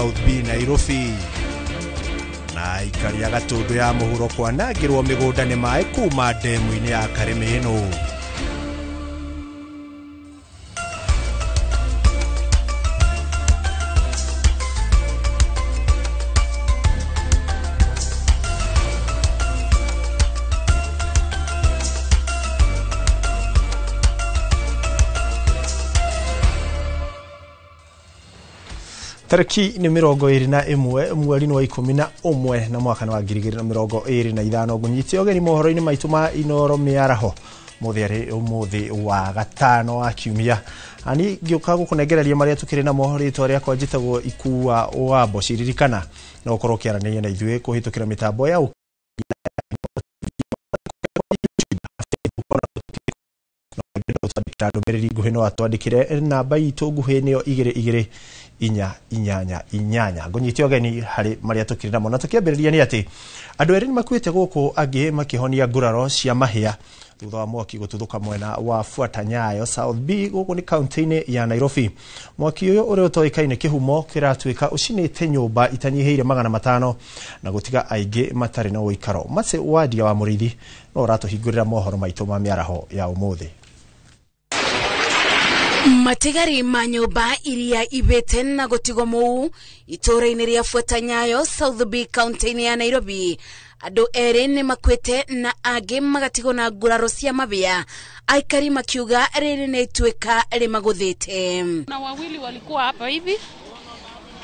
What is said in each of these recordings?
South B Nairobi. Na aikari a Gatũndũ ya mũhuro kwanangĩrwo mĩgũnda nĩ maĩ kuma ndemu-inĩ ya Karĩmĩnũ. Tarĩki nĩ 21 mweri wa 11 na mwaka wa 2025. Ngũnyite ũgeni mohoro-inĩ maitũ ma Inoro mĩaraho mũthĩ arĩ ũmũthĩ wa gatano wa kiumia. Ani ngĩũka gũkũnengereria marĩa tũkĩrĩ namo, rĩtwa rĩakwa njĩtagwo Ikua wa Mboci. Ririkana no ũkorwo ũkĩaranĩria na ithuĩ kũhĩtũkĩra mĩtambo ya ndũmĩrĩri nguhĩ, no atwandĩkĩre namba itũ nguhĩ nĩyo 2 2 4 8. Ngũnyite ũgeni harĩ marĩa tũkĩrĩ namo, na tũkĩambĩrĩria nĩ atĩ andũ erĩ nĩ makuĩte gũkũ angĩ makĩhonia nguraro cia mahĩa thutha wa mwaki gũtuthũka mwena wa Fuata Nyayo South B gũkũ nĩ kaunti-inĩ ya Nairobi. Mwaki ũyũ ũrĩa ũtoĩkaine kĩhumo kĩratuĩka ũcinĩte nyũmba itanyihĩire 500 na gũtiga aingĩ matarĩ na ũikaro. Matse Wadia wa Mũrĩithi no ũratũhingũrĩra mohoro maitũ ma mĩaraho ya ũmũthĩ. Matigari ma nyũmba iria ibĩte na gũtigwo mũu itũũra-inĩ rĩa Fuata Nyayo South B kaunti-inĩ ya Nairobi. Andũ erĩ nĩ makuĩte na angĩ magatigwo na nguraro cia mabĩa, aikari makiuga rĩrĩ nĩ ituĩka rĩmagũthĩte. Na wawili walikuwa hapa hivi,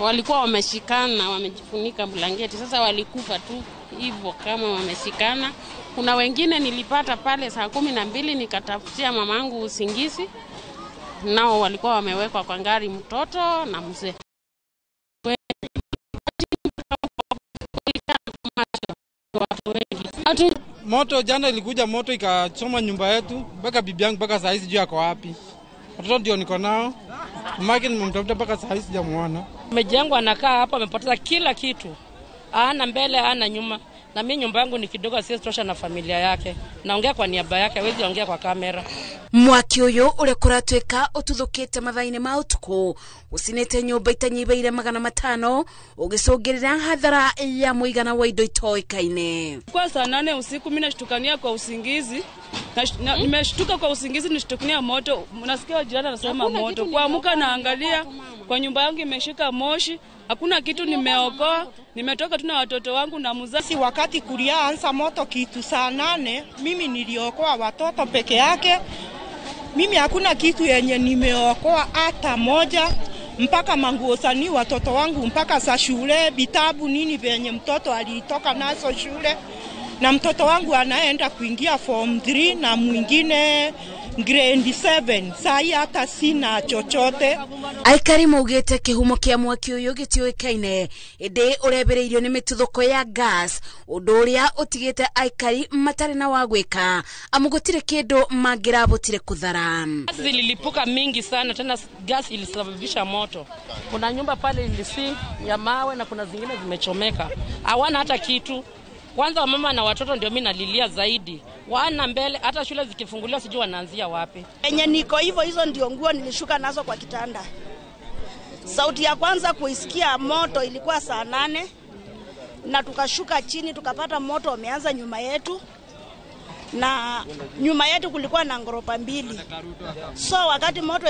walikuwa wameshikana, wamejifunika blanketi. Sasa walikufa tu hivyo kama wameshikana. Kuna wengine nilipata pale saa 12 nikatafutia mamangu usingizi, nao walikuwa wamewekwa kwa gari, mtoto na mzee. Moto jana ilikuja, moto ikachoma nyumba yetu mpaka bibi yangu mpaka saa hizi sijui ako wapi. Watoto ndio niko nao, mamake nimemtafuta mpaka saa hizi sijamuona. Mjengo anakaa hapa amepoteza kila kitu, ana mbele ana nyuma. Na mimi nyumba yangu ni kidogo, siwezi tosha na familia yake. Naongea kwa niaba yake, hawezi ongea kwa kamera. Mwaki ũyũ ũrĩa kũratuĩka ũtuthũkĩte mathaa-inĩ ma ũtukũ ũcinĩte nyũmba itanyihĩire 500 ũgĩcũngĩrĩra hathara ya mũigana wa indo itoĩkaine. Kwa saa 8 usiku mimi nashtukania kwa usingizi. Nimeshtuka kwa usingizi, nishtukania moto. Nasikia jirani anasema moto. Kuamka naangalia kwa nyumba yangu imeshika moshi. Hakuna kitu nimeokoa. Nimetoka tu na watoto wangu na mzazi. Wakati kulianza moto kitu saa 8, mimi niliokoa watoto peke yake. Mimi hakuna kitu yenye nimeokoa hata moja, mpaka manguo sani watoto wangu, mpaka za shule, vitabu nini venye mtoto alitoka nazo shule. Na mtoto wangu anaenda kuingia form 3 na mwingine grade 7. Sai hata sina chochote. Aikari maugĩte kĩhumo kĩa mwaki ũyũ gĩtiũĩkaine, ĩndĩ ũrebereirio nĩ mĩtuthũko ya gas, ũndũ ũrĩa ũtigĩte aikari matarĩ na wa gwĩka amu gũtirĩ kĩndũ mangĩrabotire kũthara. Gas zililipuka mingi sana, tena gas ilisababisha moto. Kuna nyumba pale ilisi ya mawe na kuna zingine zimechomeka, hawana hata kitu. Kwanza wamama na watoto ndio mimi nalilia zaidi. Wana mbele hata shule zikifunguliwa sijui wanaanzia wapi. Enye niko hivyo, hizo ndio nguo nilishuka nazo kwa kitanda. Sauti ya kwanza kuisikia moto ilikuwa saa 8 na tukashuka chini tukapata moto umeanza nyuma yetu. Na nyuma yetu kulikuwa na ngoropa 2. So wakati moto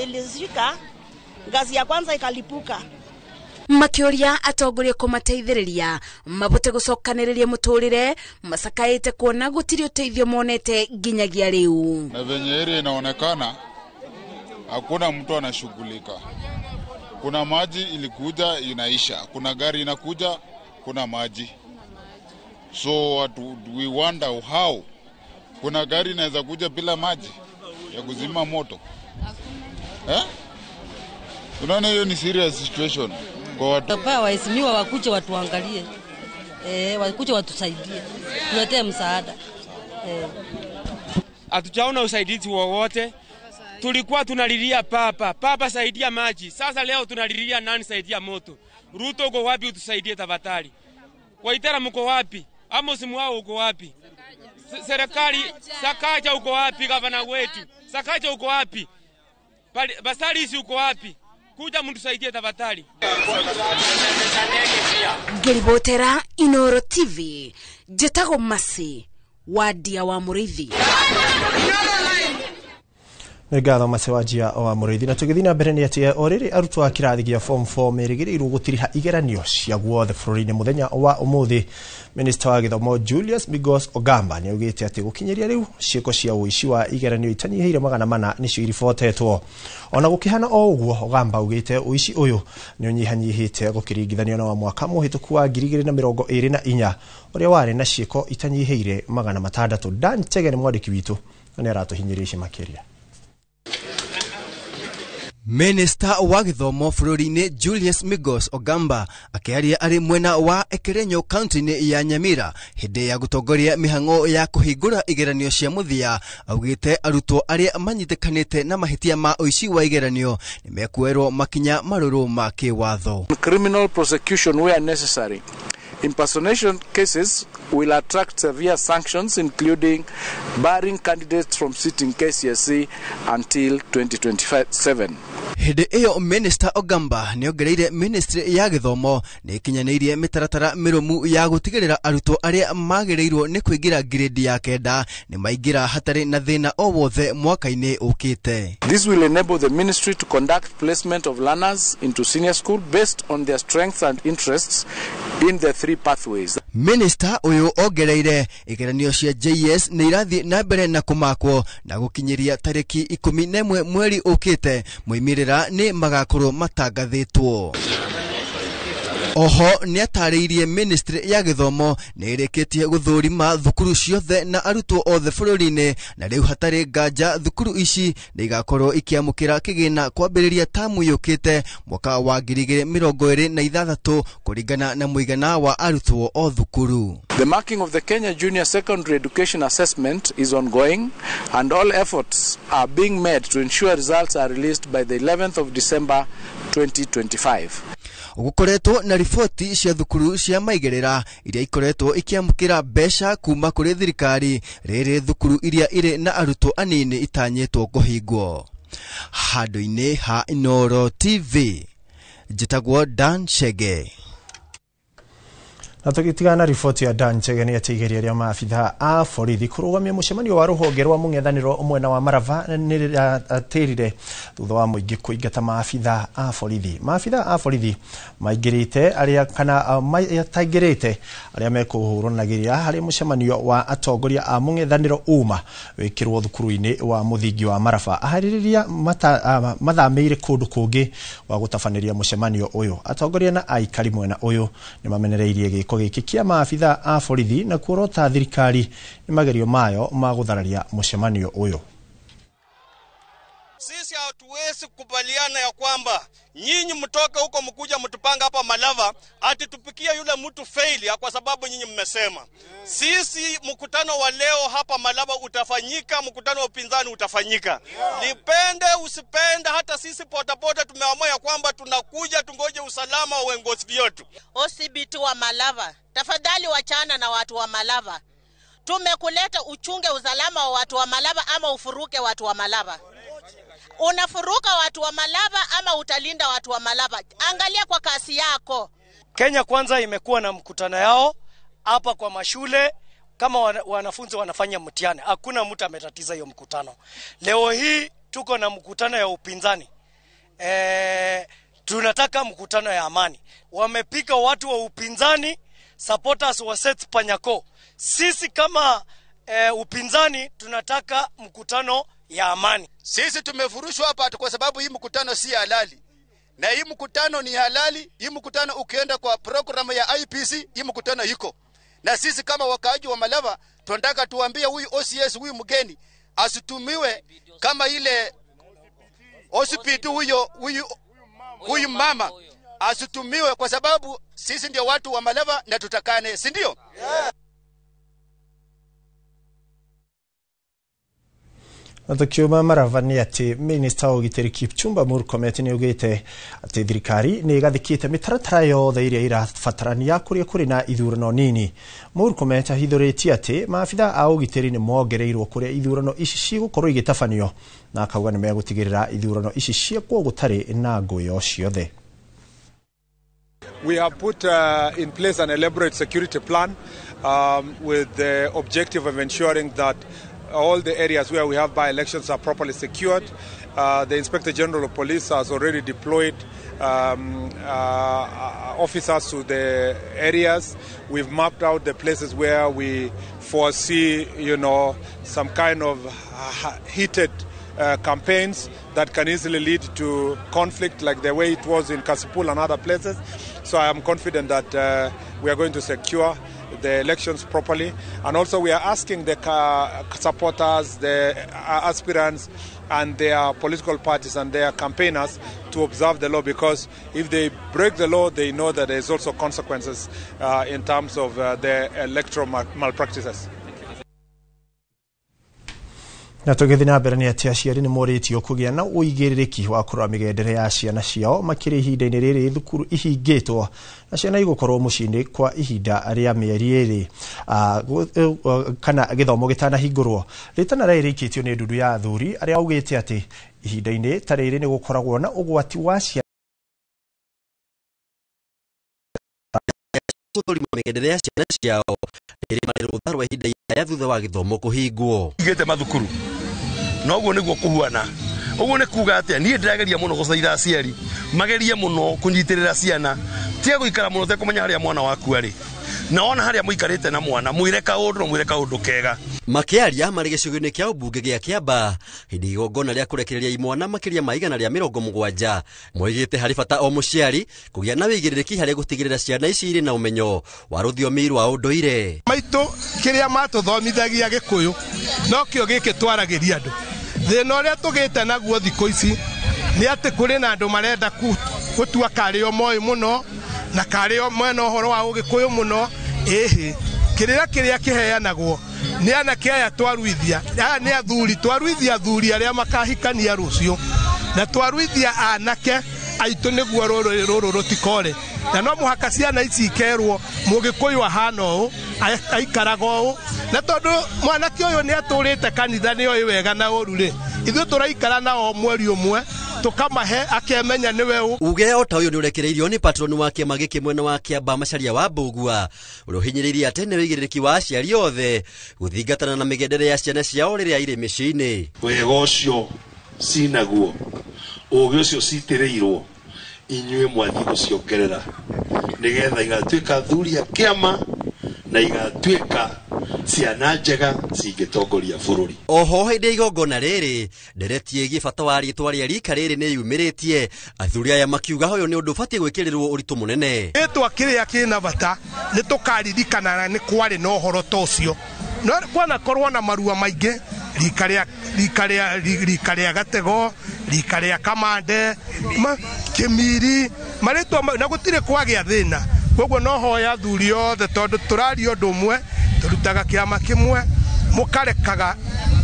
ilizika, ngazi ya kwanza ikalipuka. Makĩũria atongoria kũmateithĩrĩria mabote gũcokanĩrĩria mũtũrĩre macakaĩte kuona gũtirĩ ũteithio monete nginyagia rĩu. Na venye area inaonekana hakuna mtu anashughulika. Kuna maji ilikuja inaisha, kuna gari inakuja, kuna maji. So what we wonder how kuna gari inaweza kuja bila maji ya kuzima moto. Eh? Unaona hiyo ni serious situation. Kwa waheshimiwa wakuje watuangalie. Wakuje watusaidie. Tuletee msaada. Hatujaona usaidizi wowote. Tulikuwa tunalilia papa, papa saidia maji. Sasa leo tunalilia nani saidia moto? Ruto uko wapi utusaidie tafadhali? Waitara mko wapi? Amos Mwao uko wapi? Serikali Sakaja uko wapi gavana wetu? Sakaja uko wapi? Basalisi uko wapi? Kuja mtusaidie tafadhali. Ngĩribotera Inoro TV, njĩtagwo Masi Wadia wa Mũrĩithi. Nĩ ngatho Masi Wanjia wa Mũrĩithi. Na tũgĩthiĩ na mbere nĩ atĩ o rĩrĩ arutwo a kĩrathi gĩa form 4 merĩgĩrĩirwo gũtiriha igeranio cia guothe bũrũri-inĩ mũthenya wa ũmũthĩ, Minista wa gĩthomo Julius Migos Ogamba nĩ augĩte atĩ gũkinyĩria rĩu ciĩko cia ũici wa igeranio itanyihĩire 400 nĩcio iribotetwo. Ona gũkĩhana o ũguo, Ogamba augĩte ũici ũyũ nĩ ũnyihanyihĩte gũkĩringithanio na wa mwaka mũhĩtũku wa 2024 ũrĩa warĩ na ciĩko itanyihĩire 600. Dan Chege nĩ mwandĩki witũ na nĩ aratũhinyĩrĩria ici makĩria. Minista wa gĩthomo bũrũri-inĩ Julius Migos Ogamba akĩaria arĩ mwena wa Ekerenyo kaunti-inĩ ya Nyamira hĩndĩ ya gũtongoria mĩhang'o ya kũhingũra igeranio cia mũthia, augĩte arutwo arĩa manyitĩkanĩte na mahĩtia ma ũici wa igeranio nĩ mekuoerwo makinya marũrũ ma kĩwatho. Criminal prosecution where necessary. Impersonation cases will attract severe sanctions, including barring candidates from sitting KCSE until 2027. Hĩndĩ ĩyo Minister Ogamba nĩongereire ministry ya gĩthomo nĩ ĩkinyanĩirie mĩtaratara mĩrũmu ya gũtigĩrĩra arutwo arĩa magĩrĩirwo nĩ kũingĩra grade ya 9 nĩ maingĩra hatarĩ na thĩna o wothe mwaka-inĩ ũkĩte. This will enable the ministry to conduct placement of learners into senior school based on their strengths and interests in the 3 pathways. Minister ũyũ ongereire igeranio cia JS nĩ irathiĩ na mbere na kũmakwo na gũkinyĩria tarĩki 11 mweri ũkĩte moimĩrĩra nĩ magakorwo matangathĩtwo. Oho nĩatarĩirie ministry ya gĩthomo nĩ ĩrĩkĩtie gũthũrima thukuru ciothe na arutwo othe bũrũri-inĩ na rĩu hatarĩ nganja thukuru ici nĩ igakorwo ikĩamũkĩra kĩgĩna kwambĩrĩria tamu yũkĩte mwaka wa 2026 kũringana na mũigana wa arutwo o thukuru. The marking of the Kenya Junior Secondary Education Assessment is ongoing and all efforts are being made to ensure results are released by the 11th of December 2025. Gũkoretwo na riboti cia thukuru cia maigĩrĩra iria ikoretwo ikĩamũkĩra mbeca kuma kũrĩ thirikari rĩrĩ thukuru iria irĩ na arutwo anini itanyĩtwo kũhingwo. Handũ-inĩ ha Inoro TV, njĩtagwo Dan Chege. Na tũgĩtigana na riboti ya Dan Chege nĩ atĩ igeria rĩa maabitha a borithi kũrũgamia mũcemanio wa rũhonge rwa mũng'ethanĩro mwena wa Marava nĩ rĩratĩrire thutha wa mũingĩ kũingata maabitha a borithi. Maabitha a borithi maingĩrĩte arĩa kana mataingĩrĩte arĩa mekũhũranagĩria harĩ mũcemanio wa atongoria a mũng'ethanĩro uma wĩkĩrwo thukuru-inĩ wa mũthingi wa Marava. Aharĩrĩria mathamĩire kũndũ kũngĩ wa gũtabanĩria mũcemanio ũyũ. Atongoria na aikari mwena ũyũ nĩ mamenereirie gĩko gĩkĩ kĩa maabitha a borithi na kuorota thirikari nĩ magerio mayo ma gũthararia mũcemanio ũyũ. Sisi hatuwezi kukubaliana ya kwamba nyinyi mtoke huko mkuja mtupanga hapa Malava ati tupikie yule mtu failure kwa sababu nyinyi mmesema. Sisi mkutano wa leo hapa Malava utafanyika, mkutano wa upinzani utafanyika. Lipende usipende, hata sisi potapota tumeamua ya kwamba tunakuja tungoje usalama wa uongozi wetu. OCBT wa Malava, tafadhali wachana na watu wa Malava. Tumekuleta uchunge usalama wa watu wa Malava ama ufuruke watu wa Malava? Unafuruka watu wa Malava ama utalinda watu wa Malava? Angalia kwa kasi yako. Kenya Kwanza imekuwa na mkutano yao hapa kwa mashule kama wanafunzi wanafanya mtihani. Hakuna mtu ametatiza hiyo mkutano. Leo hii tuko na mkutano ya upinzani. Tunataka mkutano ya amani. Wamepika watu wa upinzani, supporters wa Seth Panyako. Sisi kama upinzani tunataka mkutano ya amani. Sisi tumefurushwa hapa kwa sababu hii mkutano si halali. Na hii mkutano ni halali. Hii mkutano ukienda kwa programu ya IPC, hii mkutano iko. Na sisi kama wakaaji wa Malava tunataka tuambie huyu OCS, huyu mgeni asitumiwe kama ile OCPT, huyu mama asitumiwe, kwa sababu sisi ndio watu wa Malava na tutakane, si ndio? Na tukiuma Marava nĩ atĩ minista wa ũgitĩri Kipchumba Murkomen nĩ augĩte atĩ thirikari nĩ ĩgathĩkĩte mĩtaratara yothe ĩrĩa ĩrabatarania kũrĩa kũrĩ na ithurano nini. Murkomen ahithũrĩtie atĩ maabitha a ũgitĩri nĩ mongereirwo kũrĩa ithurano ici cigũkorwo igĩtabanio Na akauga nĩ megũtigĩrĩra ithurano ici ciekwo gũtarĩ na ngũĩ o ciothe. We have put in place an elaborate security plan with the objective of ensuring that all the areas where we have by-elections are properly secured. The Inspector General of Police has already deployed officers to the areas. We've mapped out the places where we foresee, some kind of heated campaigns that can easily lead to conflict, like the way it was in Kasipul and other places. So I am confident that we are going to secure the elections properly. And also we are asking the supporters, the aspirants, and their political parties and their campaigners to observe the law, because if they break the law, they know that there's also consequences in terms of the electoral malpractices. Na tũgĩthiĩ na mbere nĩ atĩ aciari nĩ morĩtio kũgĩa na ũigĩrĩrĩki wa kũrora mĩgendere ya ciana ciao makĩria ihinda-inĩ rĩrĩ thukuru ihingĩtwo na ciana igũkorwo mũciĩ-inĩ kwa ihinda rĩa mĩeri 2 kana gĩthomo gĩtanahingũrwo. Rĩtana rĩrĩkĩtio nĩ ndundu ya athuri arĩa augĩte atĩ ihinda-inĩ ta rĩrĩ nĩ gũkoragwo na ũgwati wa ciana gũthũrima mĩgendere ya ciana ciao rĩrĩ marĩ rũtha rwa ihinda iraya thutha wa gĩthomo kũhingwo. Igĩte mathukuru na ũguo nĩguo kũhuana. Ũguo nĩ kuga atĩa, niĩ ndĩrageria mũno gũcaitha aciari magerie mũno kũnyitĩrĩra ciana, tiga gũikara mũno ũtekũmenya harĩa mwana waku arĩ, na wona harĩa mũikarĩte na mwana mwĩre kaũndũ na mwĩre kaũndũ kega. Makĩaria marĩ gĩcigo-inĩ kĩa ũmbunge gĩa Kĩambaa hĩndĩ igongona rĩa kũrekereria imwana makĩria ma 170 moigĩte harĩ bata o mũciari kũgĩa na wĩigĩrĩrĩki harĩ gũtigĩrĩra ciana ici irĩ na ũmenyo wa rũthiomi rwa ũndũire. Maitũ kĩrĩa matũthomithagia Gĩkũyũ nokĩo gĩkĩ twaragĩria andũ. Thĩna ũrĩa tũgĩte naguo thikũ ici nĩ atĩ kũrĩ na andũ marenda gũtua karĩ o moĩ mũno na karĩ o mwena ũhoro wa ũgĩkũyũ mũno. Ĩhĩ, kĩrĩra kĩrĩa kĩheanagwo nĩ anake aya twaruithia, aya nĩ athuri, twaruithia athuri arĩa makahikania rũciũ, na twaruithia anake aitũ nĩguo rũrũ rũrũ rũtikore. Na no mũhaka ciana ici ikerwo mũgĩkũyũ ahana ũũ, aikaraga ũũ, na tondũ mwanake ũyũ nĩ atũrĩte kanitha nĩ oĩ wega na ũru rĩ, ithuĩ tũraikara nao mweri ũmwe tukamahe akemenya niwe ũ. Uge o ta ũyũ nĩũrekereirio nĩ patroni wa kĩama gĩkĩ mwena wa Kĩambaa Macharia wa Mbũgua ũrĩa ũhinyĩrĩirie atĩ nĩ wĩigĩrĩrĩki wa aciari othe gũthingatana na mĩgendere ya ciana ciao rĩrĩa irĩ mĩciĩ-inĩ. Wega ũcio cinaguo, ũgĩ ũcio citĩrĩirwo, inyuĩ mwathiĩ gũciongerera nĩgetha igatuĩka athuri a kĩama na igatuĩka ciana njega cingĩtongoria bũrũri. Oho hĩndĩ ya igongona rĩrĩ ndereti ĩgiĩ bata wa rĩtwa rĩa rika rĩrĩ nĩ yumĩrĩtie, athuri aya makiuga ũyũ nĩ ũndũ ũbatiĩ gwĩkĩrĩrwo ũritũ mũnene. Rĩtwa kĩrĩa kĩna bata nĩ tũkaririkana nĩ kwarĩ na ũhoro ta ũcio, no kwanakorwo na marua maingĩ, rika rĩa Gatego, rika rĩa Kamande, Kĩmiri, marĩtwa na gũtirĩ kwagĩa thĩna. Koguo no hoya athuri othe tondũ tũraria ũndũ ũmwe, tũrutaga kĩama kĩmwe, mũkarekaga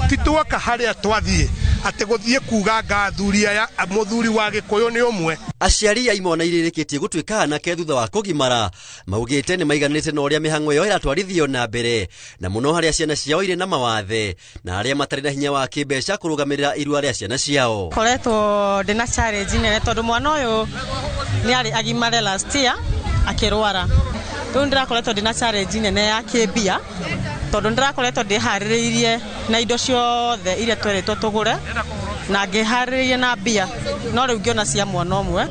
ti tuoka harĩa twathiĩ atĩ gũthiĩ kuga nga athuri aya mũthuri wa Gĩkũyũ nĩ ũmwe. Aciari a imwana iria irĩkĩtie gũtuĩka anake thutha wa kũgimara maugĩte nĩ maiganĩte na ũrĩa mĩhang'o ĩyo ĩratwarithio na mbere, na mũno harĩa ciana ciao irĩ na mawathe na arĩa matarĩ na hinya wa kĩmbeca kũrũgamĩrĩra irua rĩa ciana ciao. Koretwo ndĩna challenge nene tondũ mwana ũyũ nĩ arĩ agimare last year akĩrwara. Rĩu ndĩrakoretwo ndĩna challenge nene ya kĩmbia tondũ ndĩrakoretwo ndĩharĩrĩirie na indo ciothe iria tweretwo tũgũre na ngĩharĩrĩirie na mbia, no rĩu ngĩona cia mwana ũmwe.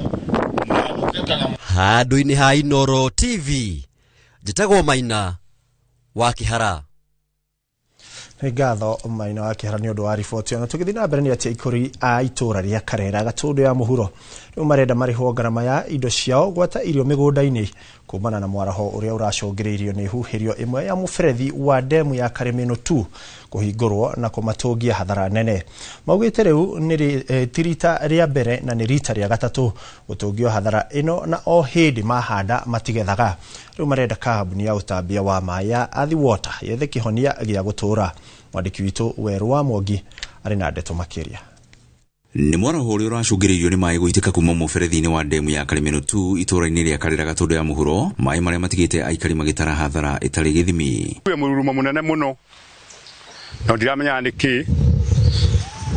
Handũ-inĩ ha Inooro TV, njĩtagwo Maina wa Kĩhara. Nĩ ngatho Maina wa Kĩhara nĩ ũndũ wa riboti. Ona tũgĩthiĩ na mbere nĩ atĩ aikũri a itũũra rĩa Karera Gatũndũ ya mũhuro rĩu marenda marĩhwo ngarama ya indo ciao gwata irio mĩgũnda-inĩ kumana na mwaraho ũrĩa ũracũngĩrĩirio nĩ huhĩrio ĩmwe ya mũberethi wa demu ya Karĩmĩnũ 2 kũhingũrwo na kũmatũngia hathara nene. Maugĩte rĩu nĩ ti rita rĩa mbere na nĩ rita rĩa gatatũ gũtũngio hathara ĩno, na o hĩndĩ mahanda matigethaga. Rĩu marenda kambuni ya ũtambia wa maĩ ya Athi Water yethe kĩhonia gĩa gũtũũra. Mwandĩki witũ Werũ wa Mwangi arĩ na ndeto makĩria. Nĩ mwaraho ũrĩa ũracũngĩrĩirio nĩ maĩ gũitĩka kuma mũberethi-inĩ wa demu ya Karĩmĩnũ 2 itũũra-inĩ rĩa Karera Gatũndũ ya mũhuro, maĩ marĩa matigĩte aikari magĩtara hathara ĩtarĩ gĩthimi. Kwĩ mũrurumo mũnene mũno no ndiramenya nĩ kĩ,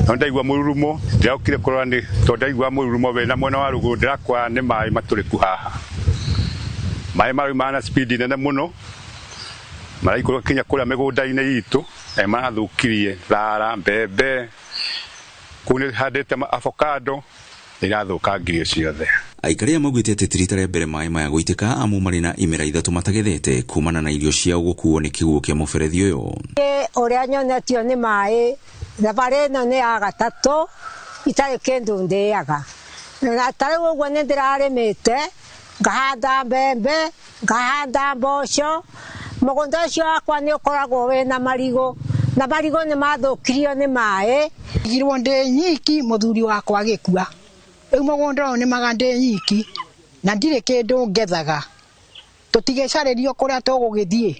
No ndaigua mũrurumo ndĩraũkire kũrora nĩ tondũ ndaigua mũrurumo wĩna mwena wa rũgũrũ ndĩrakora nĩ maĩ matũrĩku haha. Maĩ marauma na speed nene mũno maraikũrũka kinya kũrĩa mĩgũnda-inĩ itũ na marathũkirie thara, mbembe, kũu nĩ handĩte avocado irathũkangirio ciothe. Aikari aya maugĩte atĩ ti rita rĩa mbere maĩ maya gũitĩka amu marĩ na imera 3 matagethete kumana na irio ciao gũkuo nĩ kĩguũ kĩa mũberethi ũyũ. Ũrĩa nyonetio nĩ maĩ thabarĩ ĩno nĩ ya gatatũ itarĩ kĩndũ ndĩaga, na tarĩu ũguo nĩ ndĩrarĩmĩte ngahanda mbembe, ngahanda mboco. Mũgũnda ũcio wakwa nĩ ũkoragwo wĩna marigũ na marigũ nĩ mathũkirio nĩ maĩ. Ndigirwo ndĩ nyiki mũthuri wakwa agĩkua. Rĩu mũgũnda ũyũ nĩmaga ndĩ nyiki na ndirĩ kĩndũ ngethaga. Tũtigĩcarĩrio kũrĩa tũgũgĩthiĩ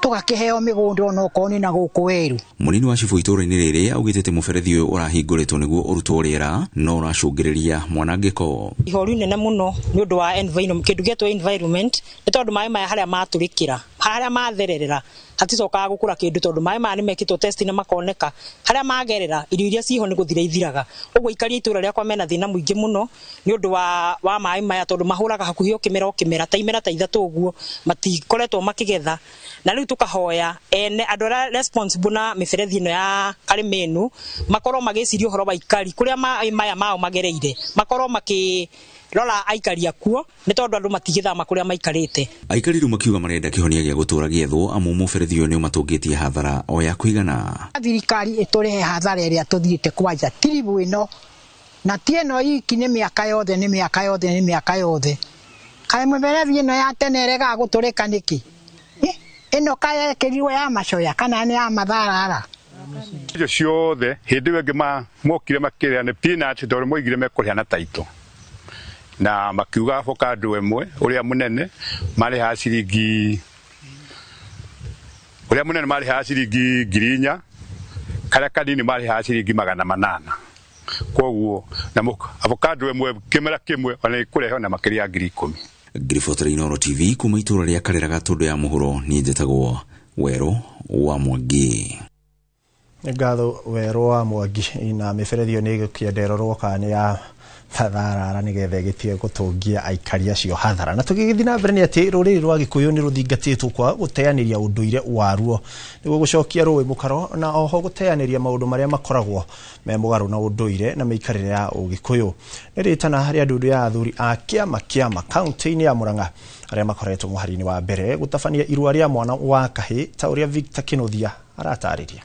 tũgakĩheo mĩgũnda onokorwo nĩ na gũkũ werũ. Mũnini wa cibũ itũũra-inĩ rĩrĩ augĩte atĩ mũberethi ũyũ ũrahingũrĩtwo nĩguo ũrutwo rĩera no ũracũngĩrĩria mwanangĩko. Ihoru inene mũno nĩ ũndũ wa environment, kĩndũ gĩetwo environment nĩ tondũ maĩ maya harĩa matũrĩkĩra, harĩa mathererera haticokaga gũkũra kĩndũ tondũ maĩ maya nĩ mekĩtwo test na makoneka harĩa magerera irio iria ciho nĩ gũthira ithiraga. Ũguo aikari a itũũra rĩakwa mena thĩna mũingĩ mũno nĩ ũndũ wa maĩ maya tondũ mahũraga hakuhĩ o kĩmera o kĩmera ta imera ta 3 ũguo matikoretwo makĩgetha. Na rĩu tũkahoya ene andũ arĩa responsible na mĩberethi ĩno ya Karĩmĩnũ makorwo magĩciria ũhoro wa aikari kũrĩa maĩ maya mao magereire, makorwo makĩrora aikari akuo nĩ tondũ andũ matigĩthama kũrĩa maikarĩte. Aikari rĩu makiuga marenda kĩhonia gĩa gũtũũra gĩethwo amu mũberethi ũyũ nĩ ũmatũngĩtie hathara o ya kũigana. Thirikari ĩtũrĩhe hathara ĩrĩa tũthiĩte kwanja tiribu ĩno na ti ĩno iki, nĩ mĩaka yothe, nĩ mĩaka yothe, nĩ mĩaka yothe. Kaĩ mĩberethi ĩno ya tene ĩregaga gũtũrĩka nĩkĩ? Ĩno kaĩ yekĩrirwo ya macoya kana nĩ ya matharara? Irio ciothe hĩndĩ ĩyo ĩngĩ mokire makĩrĩa nĩ peanut tondũ moigire mekũrĩha na taito, na makiuga avocado ĩmwe ũrĩa mũnene marĩhaga ciringi, ũrĩa mũnene marĩhaga ciringi 4,000, karĩa kanini marĩhaga ciringi 800. Koguo na avocado ĩmwe kĩmera kĩmwe ona ĩkũrehe ona makĩria ya 10,000. Ngiribotera Inooro TV kuma itũũra rĩa Karĩra Gatũndũ ya mũhuro, niĩ njĩtagwo Werũ wa Mwangi. Ngatho Werũ wa Mwangi. Na mĩberethi ĩyo nĩ ĩgũkĩenda ĩrorwo kana nĩ ya matharara nĩgetha ĩgĩtige gũtũngia aikari acio hathara. Na tũgĩgĩthiĩ na mbere nĩ atĩ rũrĩrĩ rwa Gĩkũyũ nĩ rũthingatĩtwo kwa gũteanĩria ũndũire waruo nĩguo gũcokia rũĩ mũkaro na oho gũteanĩria maũndũ marĩa makoragwo me mũgarũ na ũndũire na mĩikarĩre ya Ũgĩkũyũ. Nĩ rĩtana rĩa ndundu ya athuri a kĩama kĩama kaunti-inĩ ya Murang'a arĩa makoretwo mũhari-inĩ wa mbere gũtabania irua rĩa mwana wa kahĩĩ ta ũrĩa Victor Kĩnuthia aratarĩria.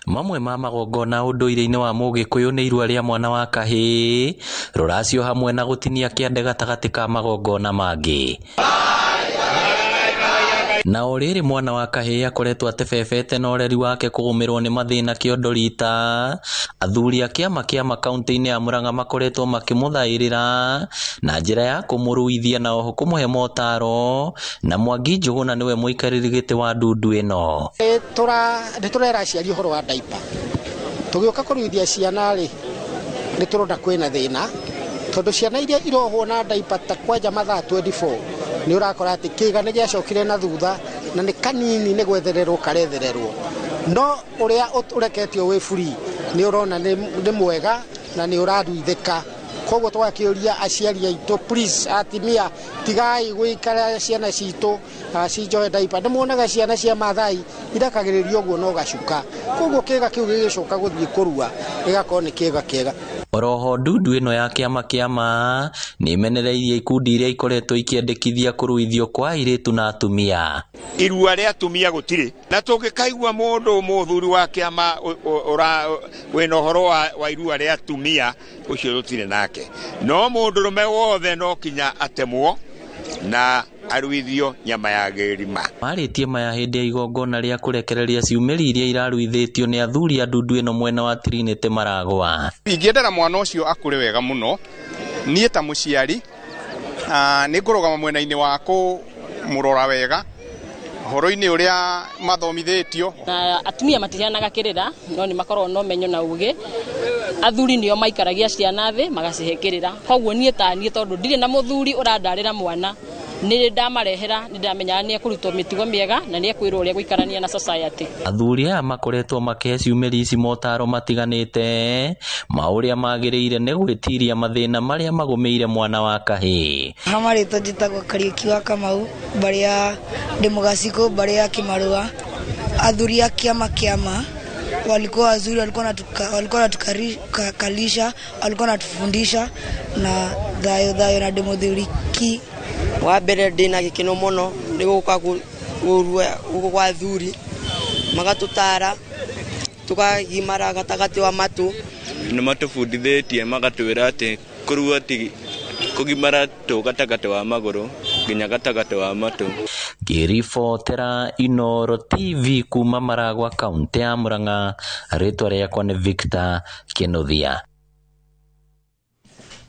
Mamwe ma magongona ũndũire-inĩ wa Mũgĩkũyũ nĩ irua rĩa mwana wa kahĩĩ, rũracio hamwe na gũtinia kĩande gatagatĩ ka magongona mangĩ. Na o rĩrĩ mwana wa kahĩĩ akoretwo atebebete na ũreri wake kũgũmĩrwo nĩ mathĩna kĩondo rita, athuri a kĩama kĩama kaunti-inĩ ya Murang'a makoretwo makĩmũthaĩrĩra na njĩra ya kũmũruithia na oho kũmũhe motaro, na Mwangi Njũgũna nĩwe mũikarĩri gĩtĩ wa ndundu ĩno. Nĩ tũrera aciari ũhoro wa diaper. Tũgĩũka kũruithia ciana rĩ, nĩ tũrona kwĩna thĩna tondũ ciana iria irohwo na diaper ta kwanja mathaa 24 nĩ ũrakora atĩ kĩga nĩ gĩacokire na thutha na nĩ kanini nĩ gwethererwo karethererwo, no ũrĩa ũreketio wĩ free nĩ ũrona nĩ mwega na nĩ ũraruithĩka. Koguo tũgakĩũria aciari aitũ, please atimia, tigai gũikara ciana citũ cinjohe diaper. Nĩ muonaga ciana cia Maathai irekagĩrĩrio ũguo no gacuka, koguo kĩga kĩu gĩgĩcoka gũthiĩ kũrua gĩgakorwo nĩ kĩga kĩega. Oroho ndundu ĩno ya kĩama kĩama nĩ ĩmenereirie ikundi iria ikoretwo ikĩendekithia kũruithio kwa airĩtu na atumia. Irua rĩa atumia gũtirĩ, na tũngĩkaigua mũndũ mũthuri wa kĩama wĩna ũhoro wa irua rĩa atumia ũcio tũtirĩ nake, no mũndũrũme wothe no kinya atemwo na aruithio nyama ya gĩrima. Marĩtie maya hĩndĩ ya igongona rĩa kũrekereria ciumĩri iria iraruithĩtio nĩ athuri a ndundu ĩno mwena wa Trinity Maragwa. Ingĩendera mwana ũcio akũre wega mũno, niĩ ta mũciari nĩ ngũrũgama mwena-inĩ wa kũmũrora wega ũhoro-inĩ ũrĩa mathomithĩtio. Na atumia matiheanaga kĩrĩra, no nĩ makoragwo na ũmenyo na ũgĩ. Athuri nĩo maikaragia ciana thĩ magacihe kĩrĩra. Koguo niĩ ta niĩ tondũ ndirĩ na mũthuri ũrandarĩra mwana, Nĩ ndamarehera nĩ ndamenyaga nĩ ekũrutwo mĩtugo mĩega na nĩ ekwĩrwo ũrĩa gũikarania na society. Athuri aya makoretwo makĩhe ciumĩri ici motaro matiganĩte ma ũrĩa magĩrĩire nĩ gwĩtiria mathĩna marĩa magũmĩire mwana wa kahĩĩ. Hamarĩtwo njĩtagwo Kariũki wa Kamau, mbarĩ ya ndĩ Mũgacikũ, mbarĩ ya Kĩmarũa. Athuri a kĩama kĩama walikuwa wazuri, walikuwa wanatukalisha, walikuwa wanatufundisha na thayo thayo na ndĩmũthuriki. Wa mbere ndĩna gĩkeno mũno nĩ gũka gũkũ kwa athuri magatũtara tũkagimara gatagatĩ wa matũ. Nĩ matũbundithĩtie magatwĩra atĩ kũrua ti kũgimara tũ gatagatĩ wa magũrũ nginya gatagatĩ wa matũ. Ngĩribotera Inooro TV kuma Maragwa, kaunti ya Murang'a, rĩtwa rĩakwa nĩ Victor Kĩnuthia.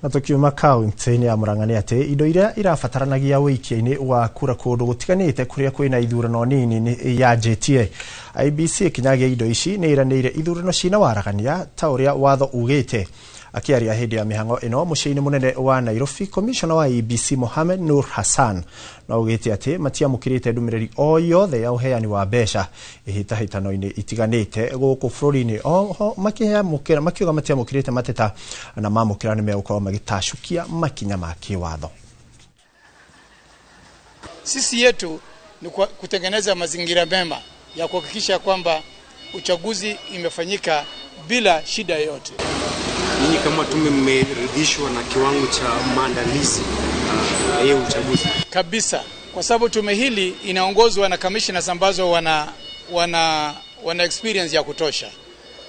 Na tukiuma kaunti-inĩ ya Murang'a nĩ atĩ indo iria irabataranagia ũikia-inĩ wa kura kũndũ gũtiganĩte kũrĩa kwĩna ithurano nini nĩ yanjĩtie. IEBC ĩkinyagia indo ici nĩ ĩranĩire ithurano cina waragania ta ũrĩa watho ugĩte. Akĩaria hĩndĩ ya mĩhang'o ĩno mũciĩ-inĩ mũnene wa Nairobi, komishona wa IEBC Mohamed Nur Hassan no augĩte atĩ matiamũkĩrĩte ndũmĩrĩri o yothe ya ũheani wa mbeca ihĩtahĩtano-inĩ itiganĩte gũkũ bũrũri-inĩ. Oho makiuga matiamũkĩrĩte mateta na mamũkĩra nĩ megũkorwo magĩtacũkia makinya ma kĩwatho. Sisi yetu ni kutengeneza mazingira mema ya kuhakikisha kwamba uchaguzi imefanyika bila shida yoyote. Ninyi kama tume mmeridhishwa na kiwango cha maandalizi ya uchaguzi? Kabisa, kwa sababu tume hili inaongozwa na commissioners ambazo wana experience ya kutosha,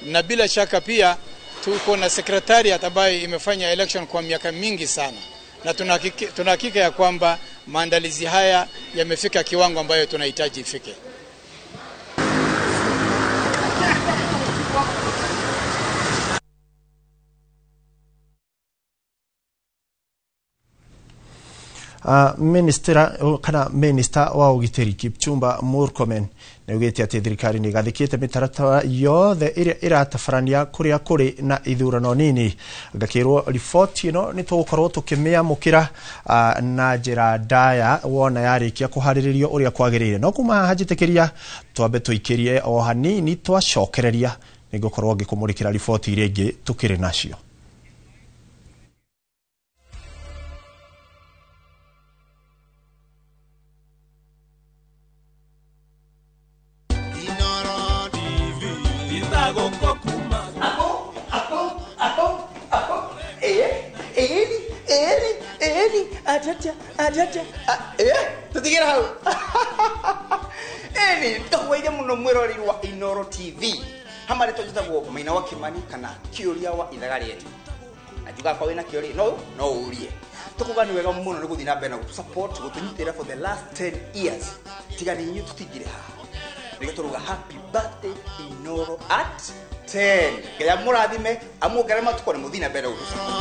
na bila shaka pia tuko na secretariat ambayo imefanya election kwa miaka mingi sana, na tuna hakika ya kwamba maandalizi haya yamefika kiwango ambayo tunahitaji ifike. Minister wa ũgitĩri Kipchumba Murkomen nĩ augĩte atĩ thirikari nĩ ĩgathĩkĩte mĩtaratara yothe ĩrĩa ĩratabarania kũrĩa kũrĩ na ithurano nini. Ngakĩrwo riboti ĩno nĩ tũgũkorwo tũkĩmĩamũkĩra na njĩra ndaya wona yarĩkia kũharĩrĩrio ũrĩa kwagĩrĩire. No kuma haha njĩtĩkĩria twambe tũikĩrie o hanini, twacokereria nĩngũkorwo ngĩkũmũrĩkĩra riboti iria ingĩ tũkĩrĩ nacio. Tutigire hau. Eni ndakwaire muno mwiroreri wa Inooro TV. Hamari tujitagwo Maina wa Kimani kana Kiuria wa ithaga rietu. Na njuga kwa wina kiuria no urie. Tukuga ni wega muno ni guthii na mbere na support gutunyitira for the last 10 years. Tiga ni inyu tutigire haha. Nĩguo tũruga happy birthday Inooro at 10. Ngai amũrathime amuongerere matukũ na mũthiĩ na mbere gũtũ.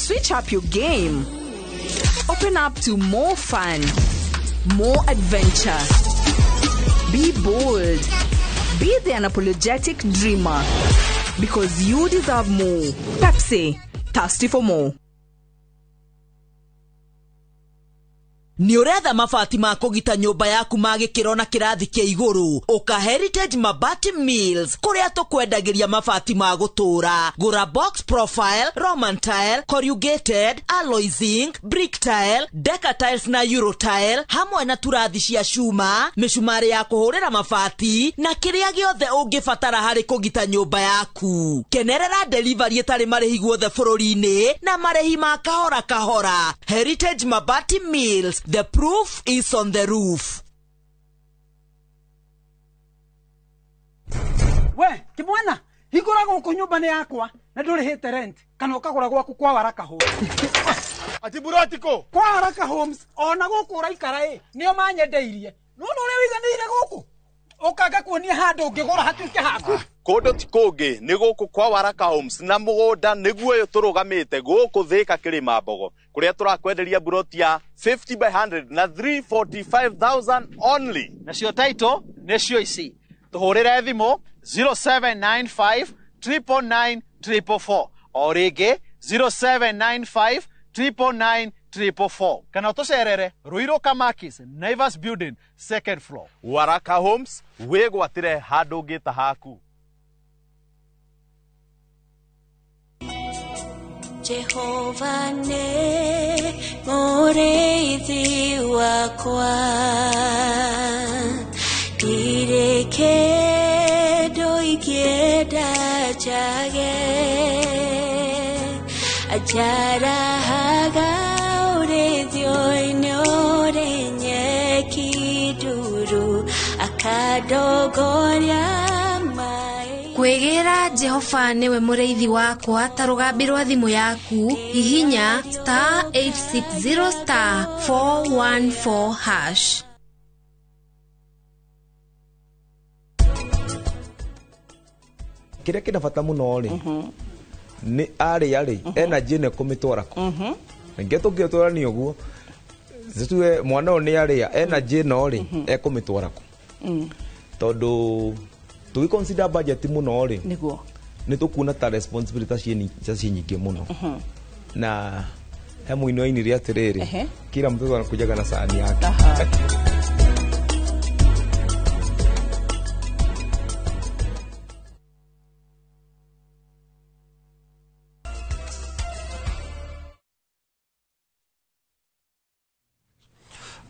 Switch up your game. Open up to more fun, more adventure. Be bold. Be the unapologetic dreamer. Because you deserve more. Pepsi, thirsty for more. Nĩ ũretha mabati ma kũgita nyũmba yaku ma gĩkĩro na kĩrathi kĩa igũrũ? Ũka Heritage Mabati Mills kũrĩa tũkwendagĩria mabati ma gũtũũra. Gũra box profile, Roman tile, corrugated, alloy zinc, brick tile, deca tiles na euro tile, hamwe na turathi cia cuma, mĩcumarĩ ya kũhũrĩra mabati na kĩrĩa gĩothe ũngĩbatara harĩ kũgita nyũmba yaku. Kenerera delivery ĩtarĩ marĩhi guothe bũrũri-inĩ na marĩhi ma kahora kahora. Heritage Mabati Mills. The proof is on the roof. We, kimwana, hingũra Gũkũ nyũmba nĩ yakwa na ndũrĩhĩte rent kana ũkagũra gwaku kwa Waraka Homes. Ati buroti kũ? Kwa Waraka Homes ona gũkũ ũraikara ĩ nĩo manyendeirie. Nĩwona ũrĩa wĩiganĩire gũkũ? Ũkanga kuonia handũ ũngĩgũra hatuĩke haku. Kũndũ ti kũngĩ nĩ gũkũ kwa Waraka Homes na mũgũnda nĩguo ũyũ tũrũgamĩte gũkũ Thĩka Kĩrĩma Mbogo kũrĩa tũrakwenderia buroti ya 50 by 100 na 345,000 only. Nacio title nĩcio ici. Tũhũrĩre thimũ 0795 999 444 o rĩngĩ 0795 999 444 kana ũtũcerere Ruiru Kamakis, Naivas Building, second floor. Waraka Homes, wĩgwatĩre handũ ũngĩta haku. Jehova nĩ mũrĩithi wakwa, ndirĩ kĩndũ ingĩenda njage, anjarahaga ũrĩithio-inĩ ũrĩ nyeki nduru, akandongoria maĩ. Kwĩgĩra Jehova nĩwe mũrĩithi wakwa ta rũgambi rwa thimũ yaku, hihinya star 860 star 414 hash. Kĩrĩa kĩna bata mũno rĩ nĩ arĩa rĩ energy ĩno ĩkũmĩtwara kũ. Ningĩ tũngĩtwarania ũguo tuge mwana ũyũ nĩ arĩa energy ĩno rĩ ekũmĩtwara kũ, tondũ tũgĩ consider budget mũno rĩ nĩguo nĩ tũkuona ta responsibility ta ciĩ nyingĩ mũno. Na he mũini wainire atĩrĩrĩ, kila mtoto anakujaga na sahani yake.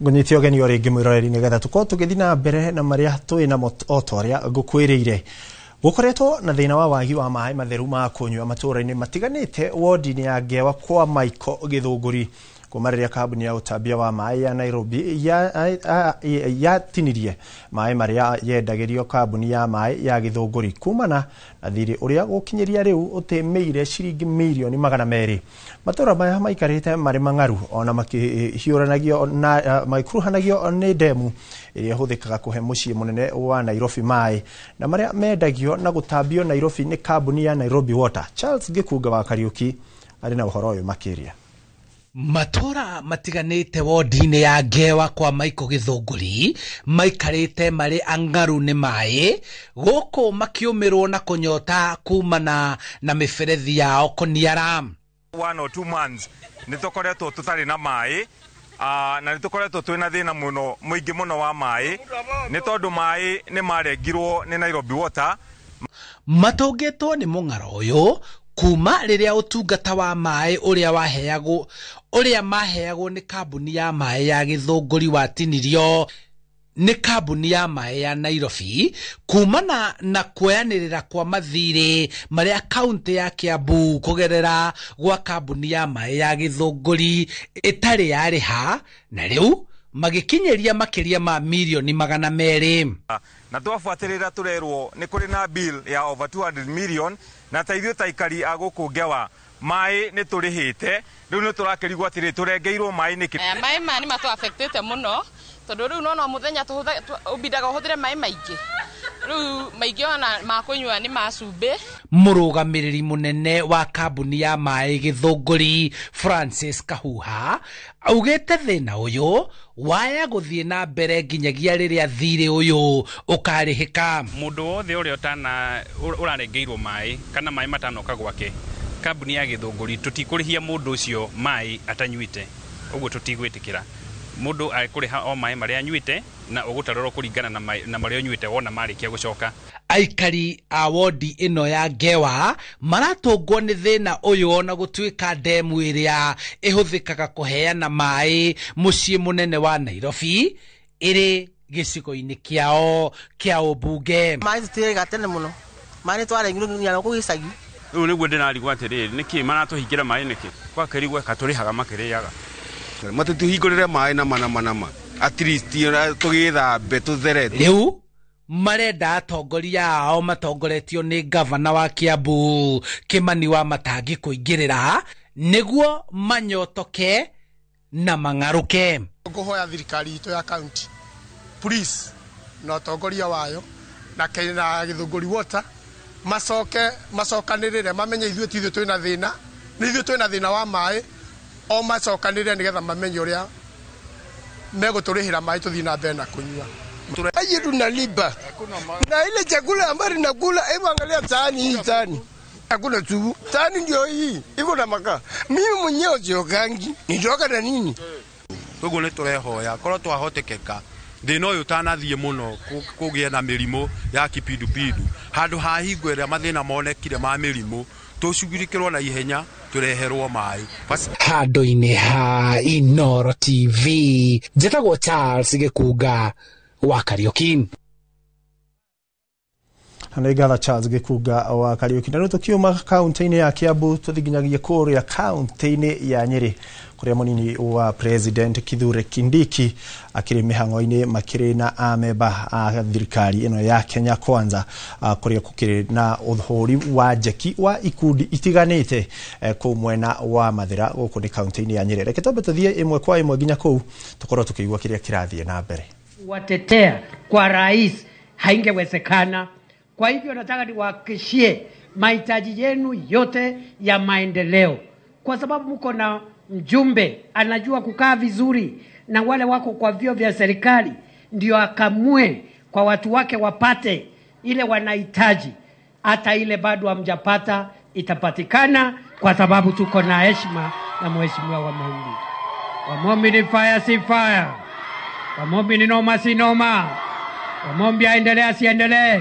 Ngũnyite ũgeni o rĩngĩ mwĩroreri nĩgetha tũkorwo tũgĩthiĩ na mbere na marĩa twĩ namo o ta ũrĩa ngũkwĩrĩire. Gũkoretwo na thĩna wa wagi wa maĩ matheru ma kũnyua matũũra-inĩ matiganĩte wodi-inĩ ya Ngewa kwa Michael Gĩthũngũri kuma rĩrĩa kambuni ya ũtambia wa maĩ ya Nairobi yatinirie maĩ marĩa yendagĩrio kambuni ya maĩ ya Gĩthũngũri kumana na thirĩ ũrĩa gũkinyĩria rĩu ũtĩmĩire ciringi mirioni 200. Matũũra maya maikarĩte marĩ mang'aru ona makĩhiũranagio na magĩkuruhanagio nĩ ndemu ĩrĩa ĩhũthĩkaga kũhe mũciĩ mũnene wa Nairobi maĩ na marĩa mendagio na gũtambio Nairobi nĩ kambuni ya Nairobi Water. Charles Gĩkunga wa Kariũki arĩ na ũhoro ũyũ makĩria. Matũũra matiganĩte wodi-inĩ ya Ngewa kwa Michael Gĩthũngũri maikarĩte marĩ ang'aru nĩ maĩ gũkũ makĩũmĩrwo na kũnyota kumana na mĩberethi yao kũniara. 1 or 2 months nĩ tũkoretwo tũtarĩ na maĩ na nĩ tũkoretwo twĩna thĩna mũno mũingĩ mũno wa maĩ nĩ tondũ maĩ nĩ marengirwo nĩ Nairobi Water. Matũngĩtwo nĩ mũng'aro ũyũ kuma rĩrĩa ũtungata wa maĩ ũrĩa waheagwo ũrĩa maheagwo nĩ kambuni ya maĩ ya Gĩthũngũri watinirio nĩ kambuni ya maĩ ya Nairobi kumana na kuoyanĩrĩra kwa mathirĩ marĩa kaunti ya Kiambu kũgerera gwa kambuni ya maĩ ya Gĩthũngũri ĩtarĩ yarĩha na rĩu magĩkinyĩria makĩria ma mirioni 200. Na twabuatĩrĩra tũrerwo nĩ kũrĩ na bill ya over 200 million na ta ithuĩ ta aikari a gũkũ Ngewa maĩ nĩ tũrĩhĩte rĩu nĩ tũrakĩrigwo atĩrĩ tũrengeirwo maĩ nĩkĩ. Maĩ maya nĩ matũ affectĩte mũno tondũ rĩu nona mũthenya ũbindaga ũhũthĩre maĩ maingĩ rĩu maingĩ ona ma kũnyua nĩ ma cumbĩ. Mũrũgamĩrĩri mũnene wa kambuni ya maĩ Gĩthũngũri Francis Kahuha augĩte thĩna ũyũ waya gũthiĩ na mbere nginyagia rĩrĩa thirĩ ũyũ ũkarĩhĩka. Mũndũ wothe ũrĩa ũrarengeirwo maĩ kana maĩ matanoka gwake kambuni ya Gĩthũngũri tũtikũrĩhia mũndũ ũcio maĩ atanyuĩte, ũguo tũtigwĩtĩkĩra mũndũ akũrĩha o maĩ marĩa anyuĩte na ũgũtarorwo kũringana na marĩa ũnyuĩte wona marĩkia gũcoka. Aikari a wodi ĩno ya Ngewa maratũngwo nĩ thĩna ũyũ ona gũtuĩka ndemu ĩrĩa ĩhũthĩkaga kũheana maĩ mũciĩ mũnene wa Nairobi ĩrĩ gĩcigo-inĩ kĩao kĩa ũmbunge. Maĩ tũtirĩga tene mũno, maĩ nĩ twarengirwo nginya gũkũ gĩcagi. Rĩu nĩguo ndĩrarigwo atĩrĩrĩ, nĩkĩ maratũhingĩra maĩ nĩkĩ? Gwakĩrigwo katũrĩhaga makĩrĩaga. Matũtũhingũrĩre maĩ nama nama nama at least tũgĩthambe tũthere. Rĩu Marenda atongoria ao matongoretio nĩ ngavana wa Kiambu Kimani wa Matangi kũingĩrĩra nĩguo manyotoke na mang'arũke. Ngũhoya thirikari itũ ya county police na ũtongoria wayo na Githũngũri Water macoke macokanĩrĩre mamenye ithuĩ ti ithuĩ twĩna thĩna, nĩ ithuĩ twĩna thĩna wa maĩ, o macokanĩrĩre nĩgetha mamenye ũrĩa megũtũrĩhĩra maĩ tũthiĩ na mbere na kũnyua. Aje tunalipa na ile chakula ambayo tunakula, hebu angalia sahani hii, sahani hakuna supu, sahani ndio hii iko na makaa. Mimi mwenyewe siokangi, nitoka na nini? Koguo nĩ tũrehoya korwo twahotekeka thĩna ũyũ ũtanathiĩ mũno kũgĩe na mĩrimũ ya kipindupindu handũ ha hingo ĩrĩa mathĩna monekire ma mĩrimũ tũcugurikĩrwo na ihenya tũreherwo maĩ. Handũ-inĩ ha Inoro TV njĩtagwo Charles Gĩkunga wa Kariuki. Nĩ ngatha Charles Gĩkunga wa Kariuki. Na rĩu tũkiuma kaunti-inĩ ya Kiambu tũthiĩ nginyagia kũrĩa kaunti-inĩ ya Nyĩrĩ kũrĩa mũnini wa President Kithure Kindiki akĩrĩ mĩhang'o-inĩ makĩrĩ na amemba a thirikari ĩno ya Kenya Kwanza, kũrĩa gũkĩrĩ na ũhũri wa njeki wa ikundi itiganĩte kũu mwena wa Mathĩra gũkũ nĩ kaunti-inĩ ya Nyĩrĩ. Reke twambe tũthiĩ ĩmwe kwa ĩmwe nginya kũu tũkorwo tũkĩigua kĩrĩa kĩrathiĩ na mbere. Watetea kwa rais haingewezekana. Kwa hivyo nataka niwahakikishie mahitaji yenu yote ya maendeleo, kwa sababu mko na mjumbe anajua kukaa vizuri na wale wako kwa vyuo vya serikali, ndio akamue kwa watu wake wapate ile wanahitaji. Hata ile bado hamjapata itapatikana, kwa sababu tuko na heshima na mheshimiwa Wamombi. Wamombi ni fire, si fire. Wamombi ni noma, si noma. Wamombi aendelee asiendelee.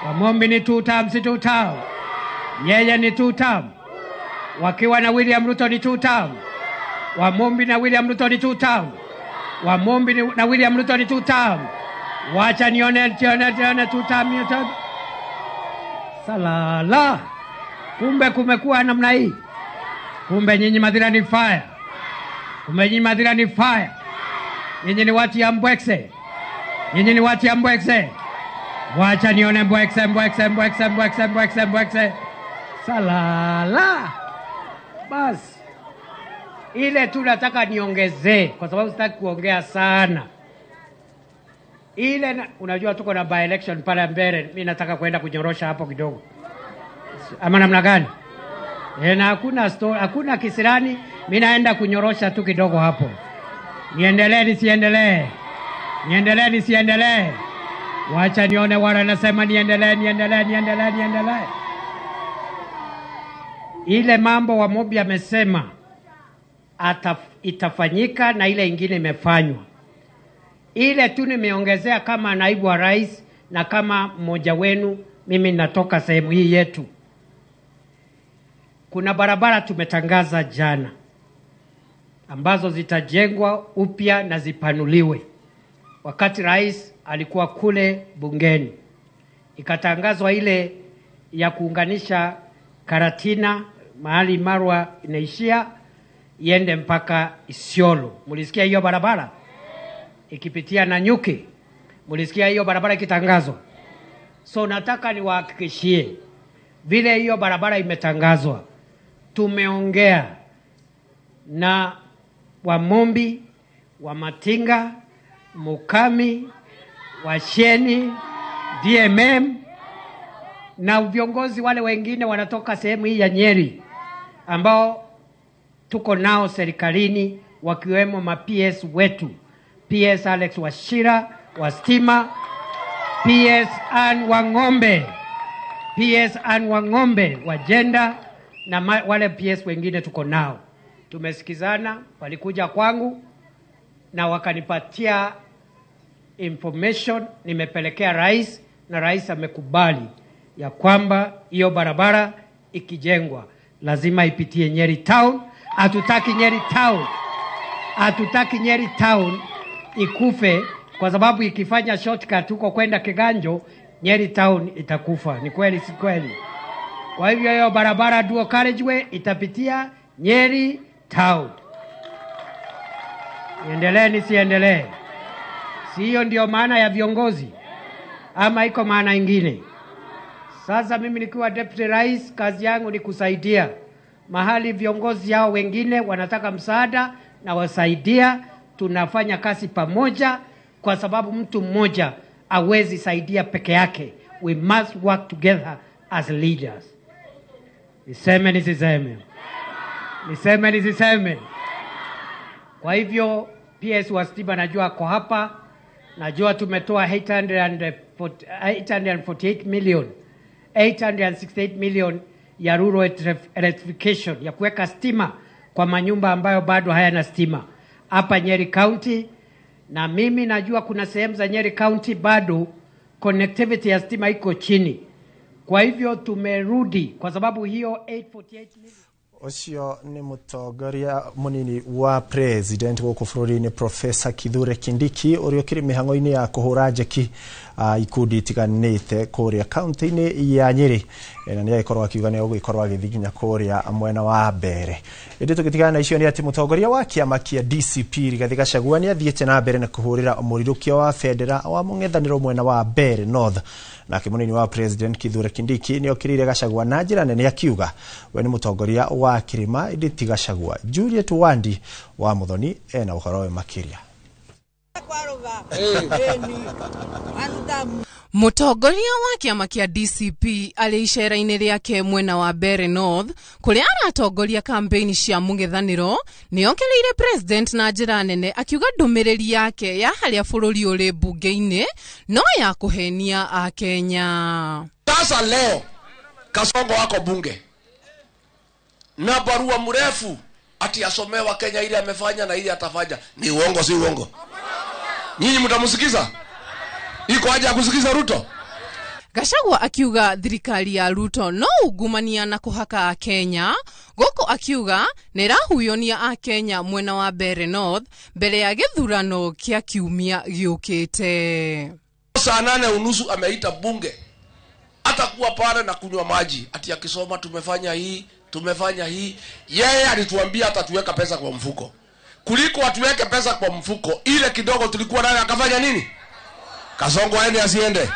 Wamombi ni two term, si two term. Yeye ni two term. Wakiwa na William Ruto ni two term. Wamombi na William Ruto ni two term. Wamombi na William Ruto ni two term. Wacha nione two term, two term. Salala. Kumbe kumekuwa namna hii. Kumbe nyinyi Mathira ni fire. Kumbe nyinyi Mathira ni fire. Nyinyi ni watu ya Mbwekse. Nyinyi ni watu ya Mbwekse. Wacha nione Mbwekse, Mbwekse, Mbwekse, Mbwekse, Mbwekse, Mbwekse. Salala. Bas. Ile tu nataka niongezee kwa sababu sitaki kuongea sana. Ile unajua tuko na by election pale mbele, mimi nataka kwenda kunyorosha hapo kidogo. Ama namna gani? Na hakuna story, hakuna kisirani, mimi naenda kunyorosha tu kidogo hapo. Niendelee nisiendelee? Niendelee nisiendelee? Wacha nione wale wanasema niendelee, niendelee, niendelee, niendelee. Ile mambo Wamombi amesema itafanyika na ile ingine imefanywa. Ile tu nimeongezea kama naibu wa rais na kama mmoja wenu, mimi natoka sehemu hii yetu. Kuna barabara tumetangaza jana ambazo zitajengwa upya na zipanuliwe. Wakati rais alikuwa kule bungeni, ikatangazwa ile ya kuunganisha Karatina mahali Marwa inaishia iende mpaka Isiolo. Mulisikia hiyo barabara ikipitia Nanyuki? Mulisikia hiyo barabara ikitangazwa? So nataka niwahakikishie vile hiyo barabara imetangazwa, tumeongea na Wamombi, Wamatinga, Mukami, Washeni, DMM na viongozi wale wengine wanatoka sehemu hii ya Nyeri ambao tuko nao serikalini, wakiwemo ma PS wetu, PS Alex Wachira wa stima, PS Ann Wang'ombe, PS Ann Wang'ombe wa gender na wale PS wengine tuko nao. Tumesikizana, walikuja kwangu na wakanipatia information, nimepelekea rais na rais amekubali ya kwamba hiyo barabara ikijengwa lazima ipitie Nyeri Town. Hatutaki Nyeri Town, hatutaki Nyeri Town ikufe, kwa sababu ikifanya shortcut huko kwenda Kiganjo, Nyeri Town itakufa. Ni kweli si kweli? Kwa hivyo hiyo barabara dual carriageway itapitia Nyeri Town. Niendelee nisiendelee? Si hiyo ndio maana ya viongozi? Ama iko maana ingine? Sasa mimi nikiwa deputy rais, kazi yangu ni kusaidia mahali viongozi hao wengine wanataka msaada na wasaidia. Tunafanya kazi pamoja, kwa sababu mtu mmoja hawezi saidia peke yake. We must work together as leaders. Niseme nisiseme? Niseme nisiseme? Kwa hivyo PS wa stima najua ako hapa, najua tumetoa 848 million, 868 million ya rural electrification, ya kuweka stima kwa manyumba ambayo bado hayana stima hapa Nyeri County. Na mimi najua kuna sehemu za Nyeri County bado connectivity ya stima iko chini. Kwa hivyo tumerudi kwa sababu hiyo 848 million. Ũcio nĩ mũtongoria mũnini wa president gũkũ bũrũri-inĩ Professor Kithure Kindiki ũrĩa ũkĩrĩ mĩhang'o-inĩ ya kũhũra njeki ikundi itiganĩte kũrĩa kaunti-inĩ ya Nyĩrĩ. Na nĩ agĩkorwo akiuga nĩ egũgĩkorwo agĩthiĩ nginya kũrĩa mwena wa Mbere. Ĩndĩ tũgĩtigana na icio nĩ atĩ mũtongoria wa kĩama kĩa DCP Rigathĩ Gachagua nĩ athiĩte na mbere na kũhũrĩra mũrirũkia wa bendera wa mũng'ethanĩro mwena wa Mbere North. Nake mũnini wa president Kithure Kindiki nĩ okĩrĩire Gachagua na njĩra nene akiuga we nĩ mũtongoria wa kĩrĩma ĩndĩ ti Gachagua. Juliet Wandi wa Muthoni ena ũhoro we makĩria. Mũtongoria wa kĩama kĩa DCP arĩ icera-inĩ rĩake mwena wa Mbere North kũrĩa aratongoria kampeini cia mũng'ethanĩro nĩ ongereire president na njĩra nene akiuga ndũmĩrĩri yake ya harĩa bũrũri ũrĩ mbunge-inĩ no ya kũhenia Akenya. Sasa leo Kasongo wako bunge na barua mrefu ati asomewa Kenya ile amefanya na ile atafanya. Ni uongo, si uongo? Nyinyi mtamsikiza? Iko haja ya kusikiza Ruto? Gachagua akiuga thirikari ya Ruto no ungumania na kuhaka Akenya, gũkũ akiuga nĩ ĩrahuyonia Akenya mwena wa Mbere North mbere ya gĩthurano kĩa kiumia gĩũkĩte. Saa 8:30 ameita bunge, atakuwa pale na kunywa maji ati akisoma tumefanya hii, tumefanya hii. Yeye alituambia atatuweka pesa kwa mfuko. Kuliko atuweke pesa kwa mfuko, ile kidogo tulikuwa nayo akafanya nini? Kasongo aende asiende?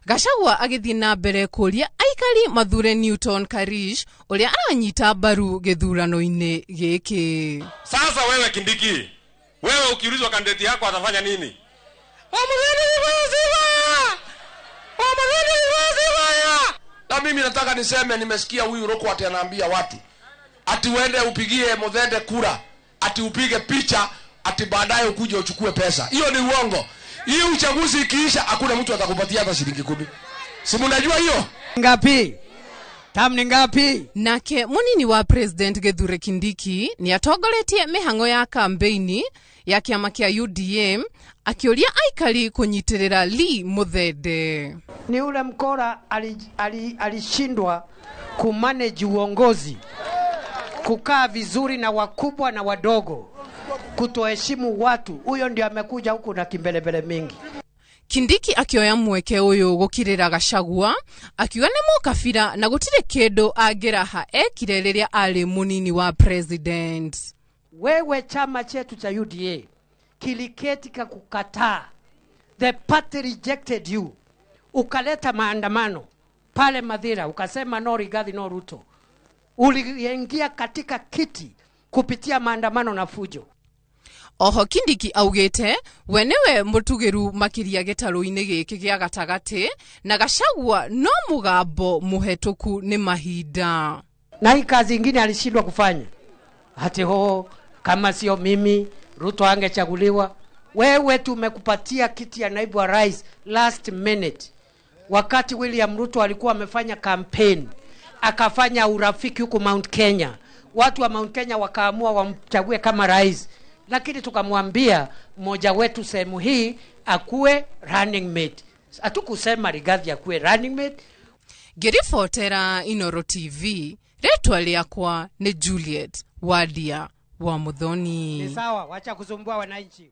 Gachagua agĩthiĩ na mbere kũria aikari mathure Newton Karish ũrĩa aranyita mbaru gĩthurano-inĩ gĩkĩ. Sasa wewe Kindiki, wewe ukiulizwa kandidati yako atafanya nini? Na mimi nataka niseme, nimesikia huyu Roko ati anaambia watu ati uende upigie Muthende kura, ati upige picha, ati baadaye ukuje uchukue pesa. Hiyo ni uongo. Hii uchaguzi ikiisha hakuna mtu atakupatia hata shilingi 10. Si mnajua hiyo? Ngapi? Tam ni ngapi? Nake munini wa president Kithure Kindiki ni atongoretie mihango ya kampeini ya kiama kia UDM akiuria aikari kunyitirira Lee Muthende. Ni ule mkora alishindwa kumanage uongozi, kukaa vizuri na wakubwa na wadogo, kutoheshimu watu. Huyo ndio amekuja huku na kimbelebele mingi. Kindiki akioya mweke uyu gukirira Gachagua akiuga ni mukabira na gutire kindu angiraha ekire riria ari munini wa president. Wewe chama chetu cha UDA kiliketi kukataa, the party rejected you, ukaleta maandamano pale Mathira, ukasema no Rigathi no Ruto. Uliingia katika kiti kupitia maandamano na fujo. Oho Kindiki augite we niwe mutugiru makiria gitaru-ini giki gia gatagati na Gachagua no mugambo muhetuku ni mahinda. Na hii kazi ingine alishindwa kufanya. Hati ho kama sio mimi Ruto angechaguliwa. Wewe tumekupatia kiti ya naibu wa rais last minute. Wakati William Ruto alikuwa amefanya campaign, akafanya urafiki huko Mount Kenya. Watu wa Mount Kenya wakaamua wamchague kama rais. Lakini tukamwambia mmoja wetu sehemu hii akuwe running mate. Hatukusema Rigathi akuwe running mate. Ngiribotera Inoro TV, retwa rĩakwa ni Juliet Wadia wa Muthoni. Ni sawa, wacha kusumbua wananchi.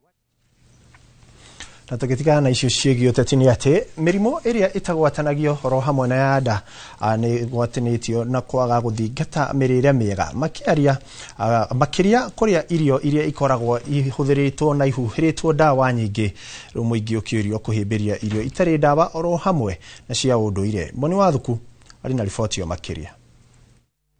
Na tũgĩtigana na icio ciĩgiĩ ũteti nĩ atĩ mĩrimũ ĩrĩa ĩtagwatanagio oro hamwe na ya nda nĩ ĩgwatanĩtio na kwaga gũthingata mĩrĩre mĩega makĩaria makĩria kũrĩa irio iria ikoragwo ihũthĩrĩtwo na ihuhĩrĩtwo ndawa nyingĩ. Rĩu mũingĩ ũkĩũrio kũhĩmbĩria irio itarĩ ndawa oro hamwe na cia ũndũire. Mboni wa Thuku arĩ na riboti ĩyo makĩria.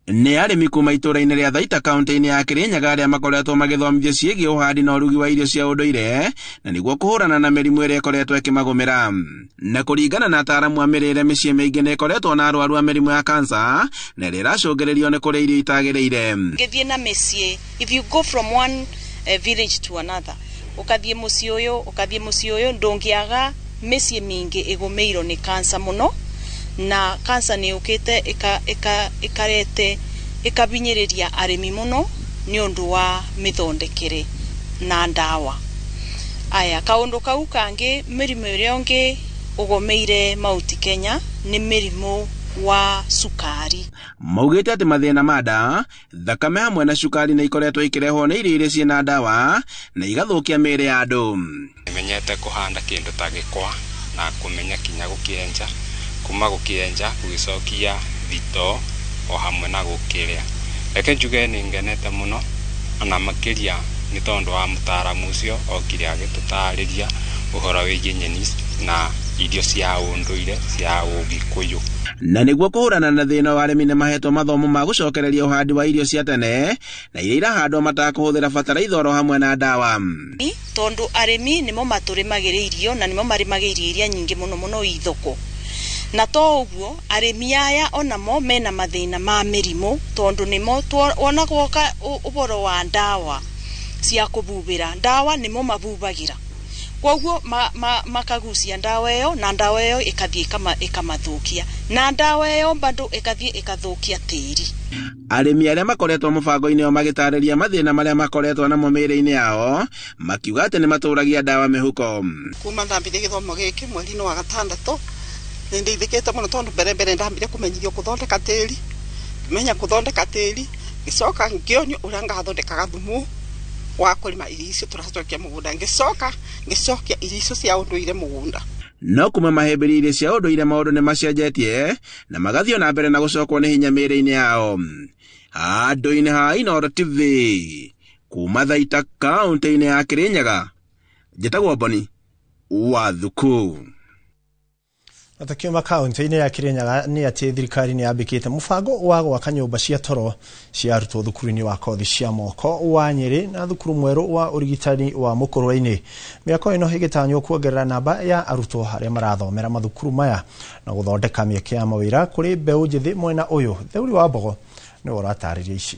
Nĩ arĩmi kuma itũũra-inĩ rĩa Thaita kaunti-inĩ ya Kirinyaga arĩa makoretwo magĩthomithio ciĩgiĩ ũhandi na ũrugi wa irio cia ũndũire na nĩguo kũhũrana na mĩrimũ ĩrĩa ĩkoretwo ĩkĩmagũmĩra. Na kũringana na ataaramu a mĩrĩre, mĩciĩ mĩingĩ nĩ ĩkoretwo na arwaru a mĩrimũ ya kansa na ĩrĩa ĩracũngĩrĩrio nĩ kũrĩa irio itagĩrĩire. Ngĩthiĩ na mĩciĩ, if you go from one village to another, ũkathiĩ mũciĩ ũyũ, ũkathiĩ mũciĩ ũyũ, ndũngĩaga mĩciĩ mĩingĩ ĩgũmĩirwo nĩ kansa mũno. Na kansa nĩ yũkĩte ĩkarete ĩkabinyĩrĩria arĩmi mũno nĩ ũndũ wa mĩthondekere na ndawa. Aya, kaũndũ kau kangĩ, mĩrimũ ĩrĩa ĩngĩ ũgomeire Mount Kenya nĩ mĩrimũ wa cukari. Maugĩte atĩ mathĩna ma nda, thakame hamwe na cukari nĩ ikoretwo ikĩrehwo nĩ irio iria ciĩna ndawa na igathũkia mĩĩrĩ ya andũ. Menyete kũhanda kĩndũ ta gĩkwa na kũmenya kinya gũkĩenja, kuma gũkĩenja gũgĩcokia thitoo o hamwe na gũkĩrĩa. Reke njuge nĩ ngenete mũno ona makĩria nĩ tondũ wa mũtaaramu ũcio okire agĩtũtarĩria ũhoro wĩgiĩ nyeni na irio cia ũndũire cia ũgĩkũyũ. Na nĩguo kũhũrana na thĩna wa arĩmi nĩ mahetwo mathomo ma gũcokereria ũhandi wa irio cia tene na iria irahandwo matakũhũthĩra bataraitha oro hamwe na ndawa. Tondũ arĩmi nĩmo matũrĩmagĩra irio na nĩmo marĩmagĩra irio iria nyingĩ mũno mũno i thoko. Na to ũguo arĩmi aya onamo mena mathĩna ma mĩrimũ tondũ nĩmo wona gwoka ũhoro wa ndawa cia kũbubĩra, ndawa nĩmo mabubagĩra, koguo makagucia ndawa ĩyo na ndawa ĩyo ĩkathiĩ ĩkamathũkia, na ndawa ĩyo bado ĩkathiĩ ĩkathũkia tĩri. Arĩmi arĩa makoretwo mũbango-inĩ ũyũ magĩtarĩria mathĩna marĩa makoretwo namo mĩĩrĩ-inĩ yao makiuga atĩ nĩ matũragia ndawa mĩhuko. Kuma ndambirie gĩthomo gĩkĩ mweri-inĩ wa gatandatũ nĩ ndeithĩkĩte mũno tondũ mbere mbere ndambire kũmenyithio kũthondeka tĩri, ngĩmenya kũthondeka tĩri, ngĩcoka ngĩonio ũrĩa ngathondekaga thumu wa kũrĩma irio icio tũracokia mũgũnda, ngĩcoka ngĩcokia irio icio cia ũndũire mũgũnda. No kuma mahĩmbĩria irio cia ũndũire maũndũ nĩ macenjetie na magathiĩ na mbere na gũcokwo nĩ hinya mĩĩrĩ-inĩ yao. Handũ-inĩ ha Inooro TV kuma Thaita kaunti-inĩ ya Kirinyaga, njĩtagwo Mboni wa Thuku. Na tukiuma kaunti-inĩ ya Kirinyaga nĩ atĩ thirikari nĩ yambĩkĩte mũbango wa gwaka nyũmba cia toro cia arutwo thukuru-inĩ wa kothi cia moko wa Nyĩrĩ na thukuru mwerũ wa ũrigitani wa Mũkũrwe-inĩ. Mĩako ĩno ĩgĩtanywo kuongerera namba ya arutwo arĩa marathomera mathukuru maya na gũthondeka mĩeke ya mawĩra kũrĩ mbeũ njĩthĩ mwena ũyũ. Theuri wa Mbogo nĩwe ũratarĩria ici.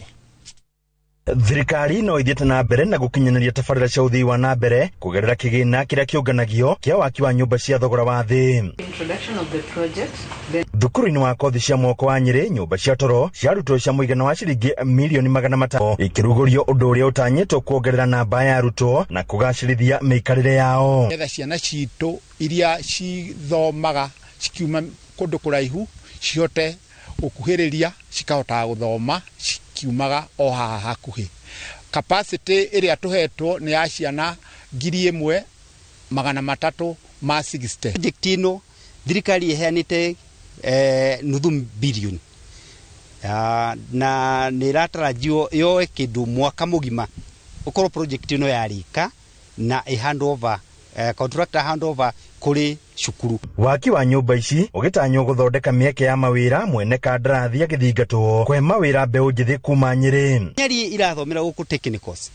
Thirikari no ithiĩte na mbere na gũkinyanĩria tabarĩra cia ũthii wa na mbere kũgerera kĩgĩna kĩrĩa kĩũnganagio kĩa waki wa nyũmba cia thogora wa thĩ. Thukuru-inĩ wa kothi cia moko wa Nyĩrĩ, nyũmba cia toro cia arutwo cia mũigana wa ciringi milioni 500 ikĩrugũrio, ũndũ ũrĩa ũtanyĩtwo kuongerera namba ya arutwo na kũgacĩrithia mĩikarĩre yao. Nĩgetha ciana citũ iria cithomaga cikiuma kũndũ kũraihu cihote gũkuhĩrĩria, cikahotaga gũthoma cikiumaga o haha hakuhĩ. Capacity ĩrĩa tũhetwo nĩ ya ciana 1360. Project ĩno thirikari ĩheanĩte nuthu bilioni na nĩ ĩratarajiwo yoe kĩndũ mwaka mũgima ũkorwo project ĩno yarĩka na ĩ hand over, contractor hand over kũrĩ cukuru. Waki wa nyũmba ici ũgĩtanywo gũthondeka mĩeke ya mawĩra, mwene kandarathi agĩthingatwo kũhe mawĩra mbeũ njĩthĩ kuma Nyĩrĩ. Nyeri irathomera gũkũ technicals,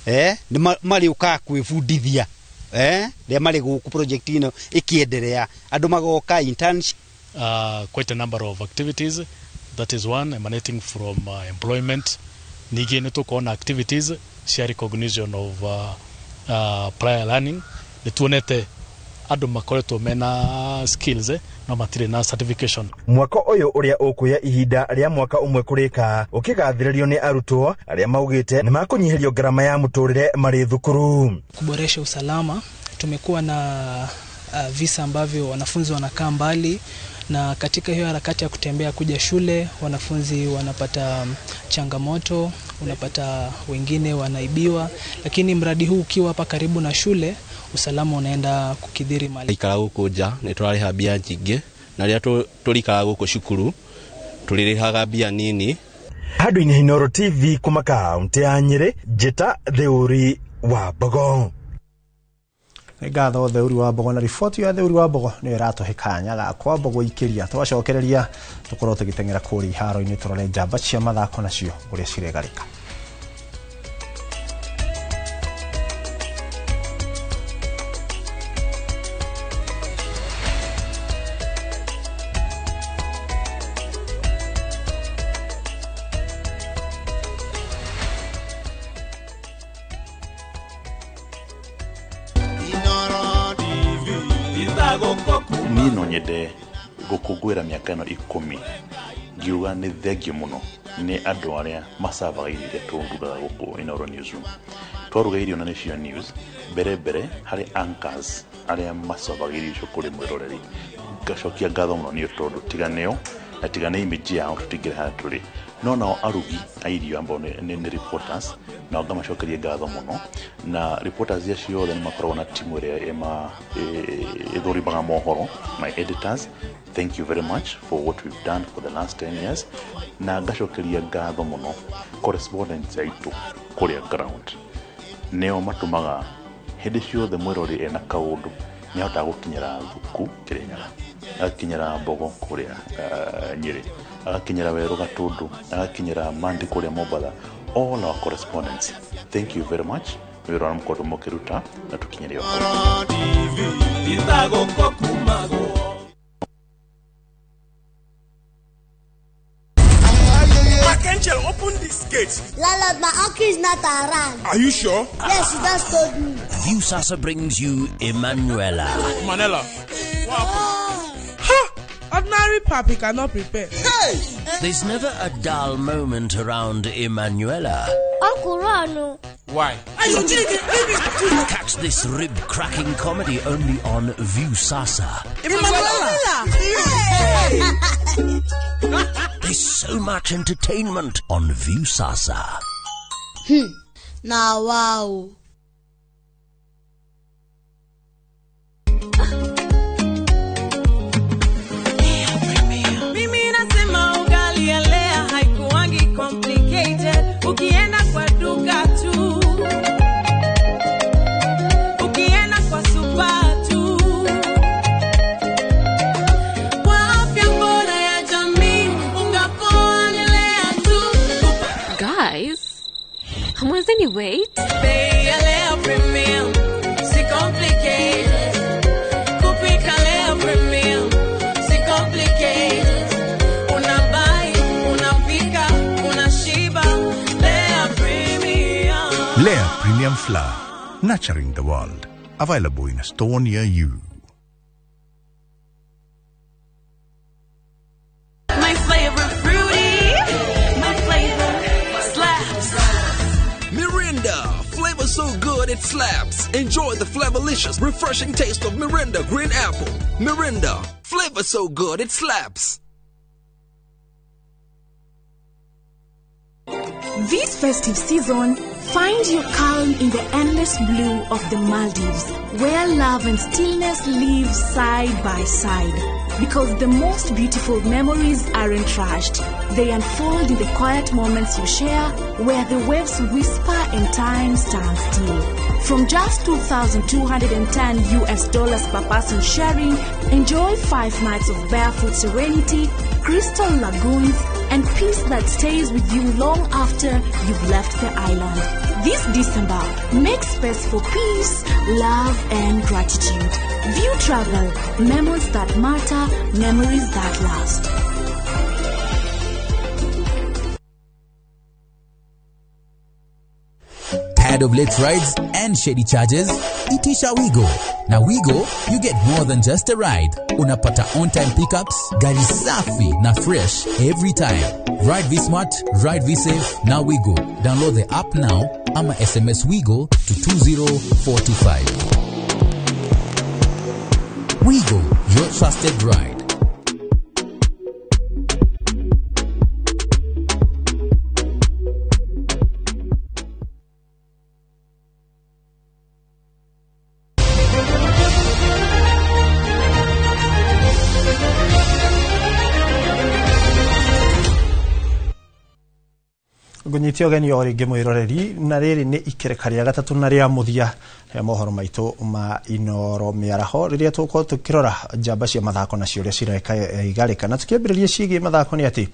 nĩ marĩũkaga kwĩbundithia rĩrĩa marĩ gũkũ project ĩno ĩkĩenderea, andũ magoka internship. Quite a number of activities, that is one emanating from employment. Ningĩ nĩ tũkuona activities cia recognition of prior learning. Nĩ tuonete andũ makoretwo mena skills no matirĩ na certification. Mwako ũyũ ũrĩa ũkuoya ihinda rĩa mwaka ũmwe kũrĩka ũkĩgathĩrĩrio nĩ arutwo arĩa maugĩte nĩ makũnyihĩrio ngarama ya mũtũrĩre marĩ thukuru. Kuboresha usalama, tumekuwa na visa ambavyo wanafunzi wanakaa mbali, na katika hiyo harakati ya kutembea kuja shule wanafunzi wanapata changamoto, unapata wengine wanaibiwa, lakini mradi huu ukiwa hapa karibu na shule usalama unaenda kukidhiri mali. Ikara guku nja ni turariha mbia nyingĩ na rĩrĩa tũrikara gũkũ cukuru tũrĩrĩhaga mbia nini. Handũ-inĩ Inooro TV kuma kaunti ya Nyĩrĩ, Njĩta Theuri wa Mbogo. Nĩ ngatho Theuri wa Mbogo, na riboti ya Theuri wa Mbogo nĩyo ĩratũhe kanya ga kwamba gũikĩria twacokereria tũkorwo tũgĩteng'era kũrĩa iharo-inĩ tũrore njamba cia mathako nacio ũrĩa ciregarĩka. Niĩ no nyende gũkũngũĩra mĩaka ĩno 10 ngiuga nĩ thengiũ mũno nĩ andũ arĩa macavaga irio iria tũrugaga gũkũ Inooro Newsroom. Twaruga irio na nĩcio news mbere mbere harĩ anchors arĩa macavaga irio icio kũrĩ mwĩroreri. Ngacokia ngatho mũno nĩ tondũ tiga nĩo na tiga nĩ image yao tũtingĩrĩ harĩa tũrĩ. No nao arugi a irio ambao nĩ reporters, nao ngamacokeria ngatho mũno. Na reporters acio othe nĩ makoragwo na timu ĩrĩa ĩthũrimaga mohoro, my editors, thank you very much for what we've done for the last 10 years. Na ngacokeria ngatho mũno correspondents aitũ kũrĩa ground, nĩo matũmaga hĩndĩ ciothe mwĩrori ena kaũndũ nĩahotaga gũkinyĩra Thuku Kĩrĩnyaga, agakinyĩra Mbogo kũrĩa Nyĩrĩ, agakinyĩra Werũ Gatũndũ, agakinyĩra Mandi kũrĩa Mombatha. All our correspondents, thank you very much nĩ wĩra ũrĩa mũkoretwo mũkĩruta na tũkinyĩre hau. Angel, open this gate. Landlord, my uncle is not around. Are you sure? Yes, he just told me. Viusasa brings you Emanuela. Manela, what happened? Ha! Ordinary papi cannot prepare. Hey! There's never a dull moment around Emanuela. Uncle Rano. Why? Catch this rib-cracking comedy only on Viusasa. Emanuela! There's so much entertainment on Viusasa. Now, wow. Mimi nasema ugali ya Lea haikuangi complicated. Ukienda kwa duka tu, ukienda kwa super tu. Kwa afya bora ya jamii, unga poa ni Lea tu. Guys, hamwezi ni wait? Bei ya Lea Premium, si complicated. Kupika Lea Premium, si complicated. Unabai, unapika, unashiba. Lea Premium. Lea Premium Flour, nurturing the world. Available in a store near you. My flavor fruity, my flavor slaps. Mirinda, flavor so good it slaps. Enjoy the flavorlicious, refreshing taste of Mirinda Green Apple. Mirinda, flavor so good it slaps. This festive season, find your calm in the endless blue of the Maldives, where love and stillness live side by side. Because the most beautiful memories aren't rushed. They unfold in the quiet moments you share, where the waves whisper and time stands still. From just $2,210 per person sharing, enjoy 5 nights of barefoot serenity, crystal lagoons, and peace that stays with you long after you've left the island. This December, make space for peace, love, and gratitude. View Travel, memories that matter, memories that last. Tired of late rides and shady charges? Itisha Wigo. Now Wigo, you get more than just a ride. Unapata on-time pickups, gari safi na fresh every time. Ride V-Smart, ride V-Safe, now Wigo. Download the app now ama SMS Wigo to 20425. Wigo, your trusted ride. Ngũnyite ũgeni o rĩngĩ mwĩroreri, na rĩrĩ nĩ ikereka rĩa gatatũ na rĩa mũthia rĩa mohoro maitũ ma Inoro mĩaraho, rĩrĩa tũgũkorwo tũkĩrora njamba cia mathako nacio ũrĩa cireka igarĩka. Na tũkĩambĩrĩria ciĩgiĩ mathako nĩ atĩ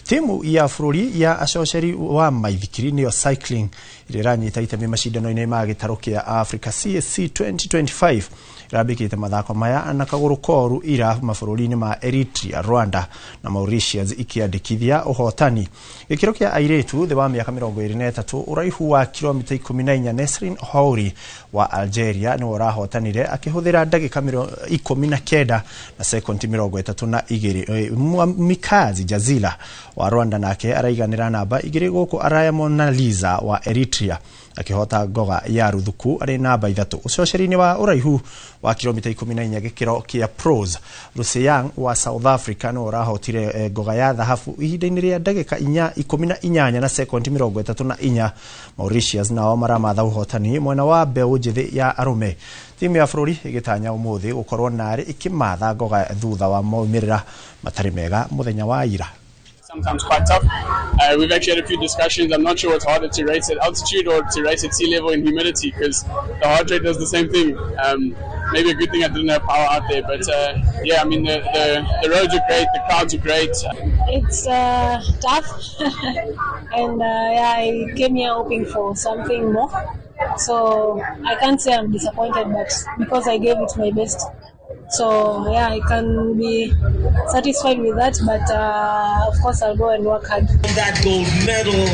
timu ya bũrũri ya acoceri wa maithikiri nĩyo cycling ĩrĩa ĩranyita itemi macindano-inĩ ma gĩtarũ kĩa Africa CAC 2025 ĩrambĩkĩte mathako maya na kagũrũ koru ira mabũrũri-inĩ ma Eritrea, Rwanda na Mauritius ikĩandĩkithia ũhotani. Gĩkĩro kĩa airĩtu thĩ wa mĩaka 23 ũraihu wa kilomita 14 Nesrin Houri wa Algeria nĩwe ũrahotanire akĩhũthĩra ndagĩka 19 na sekondi 32. Mikazi Jazila wa Rwanda nake araiganĩra namba 2 gũkũ Araya Monaliza wa Eritrea akĩhota ngoga ya ruthuku arĩ namba 3. Ũcoceri-inĩ wa ũraihu wa kilomita 14 gĩkĩro kĩa pros Ruseyang wa South Africa nĩwe ũrahotire ngoga ya thahabu ihinda-inĩ rĩa ndagĩka 18 na sekondi 34. Mauritius nao maramatha ũhotani mwena wa mbeũ njĩthĩ ya arũme. Timu ya bũrũri ĩgĩtanya ũmũthĩ gũkorwo narĩ ĩkĩmatha ngoga thutha wa maumĩrĩra matarĩ mega mũthenya wa ira. Sometimes quite tough. We've actually had a few discussions. I'm not sure what's harder, to race at altitude or to race at sea level in humidity, because the heart rate does the same thing. Maybe a good thing I didn't have power out there, but yeah, I mean the roads are great, the crowds are great. It's tough, and yeah, I came here hoping for something more. So I can't say I'm disappointed, but because I gave it my best. So yeah, I can be satisfied with that, but of course I'll go and work hard. That gold medal.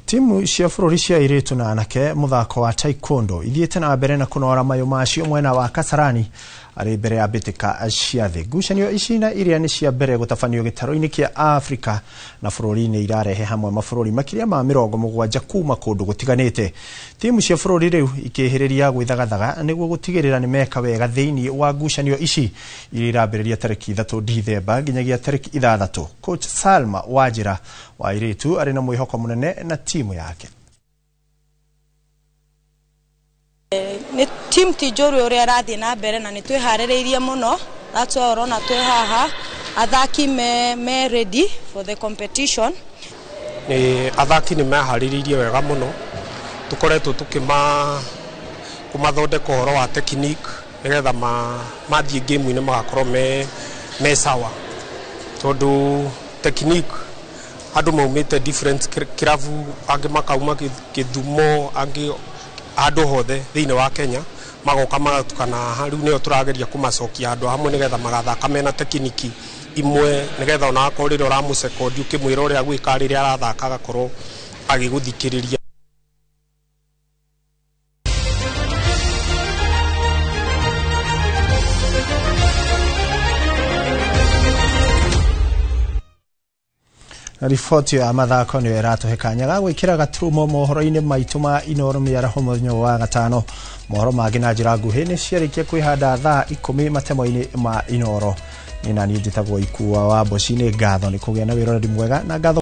Timu cia bũrũri cia airĩtu na anake mũthako wa taekwondo ithiĩte na mbere na kũnora mayũ macio mwena wa Kasarani arĩ mbere ya mbĩtĩka cia thĩ. Ngucanio ici na iria nĩ cia mbere gũtabanio gĩtarũ-inĩ kĩa Afrika na bũrũri-inĩ irarehe hamwe mabũrũri makĩria ma 70 kuma kũndũ gũtiganĩte. Timu cia bũrũri rĩu ikĩhĩrĩria gwĩthagathaga nĩguo gũtigĩrĩra nĩ meka wega thĩinĩ wa ngucanio ici iria irambĩrĩria tarĩki 3 Dithemba nginyagia tarĩki 6. Coach Salma Wajira wa airĩtu arĩ na mwĩhoko mũnene na timu yake. Nĩ team ti njũru ũrĩa ĩrathiĩ na mbere na nĩ twĩharĩrĩirie mũno, that's why ũrona twĩ haha athaki me ready for the competition. Nĩ athaki nĩ meharĩrĩirie wega mũno, tũkoretwo tũkĩma kũmathondeka ũhoro wa technique nĩgetha mathiĩ game-inĩ magakorwo me sawa, tondũ technique andũ maumĩte different kĩrabu, angĩ makauma Gĩthumo, angĩ handũ hothe thĩinĩ wa Kenya magoka magatukana haha. Rĩu nĩyo tũrageria kũmacokia handũ hamwe nĩgetha magathaka mena tekiniki imwe, nĩgetha ona akorwo rĩrĩa ũramũcekondi ũkĩmwĩra ũrĩa gwĩka rĩrĩa arathaka agakorwo agĩgũthikĩrĩria. Riboti ya mathako nĩyo ĩratũhe kanya ga gwĩkĩra gaturumo mohoro-inĩ maitũ ma Inoro mĩaraho mũthenya wa gatano. Mohoro mangĩ na njĩra nguhĩ nĩ ciarĩkia kwĩhanda thaa 10 matemo-inĩ ma Inoro. Nĩ naniĩ njĩtagwo Ikua wa Mboci, nĩ ngatho nĩ kũgĩa na wĩroreri mwega na ngatho.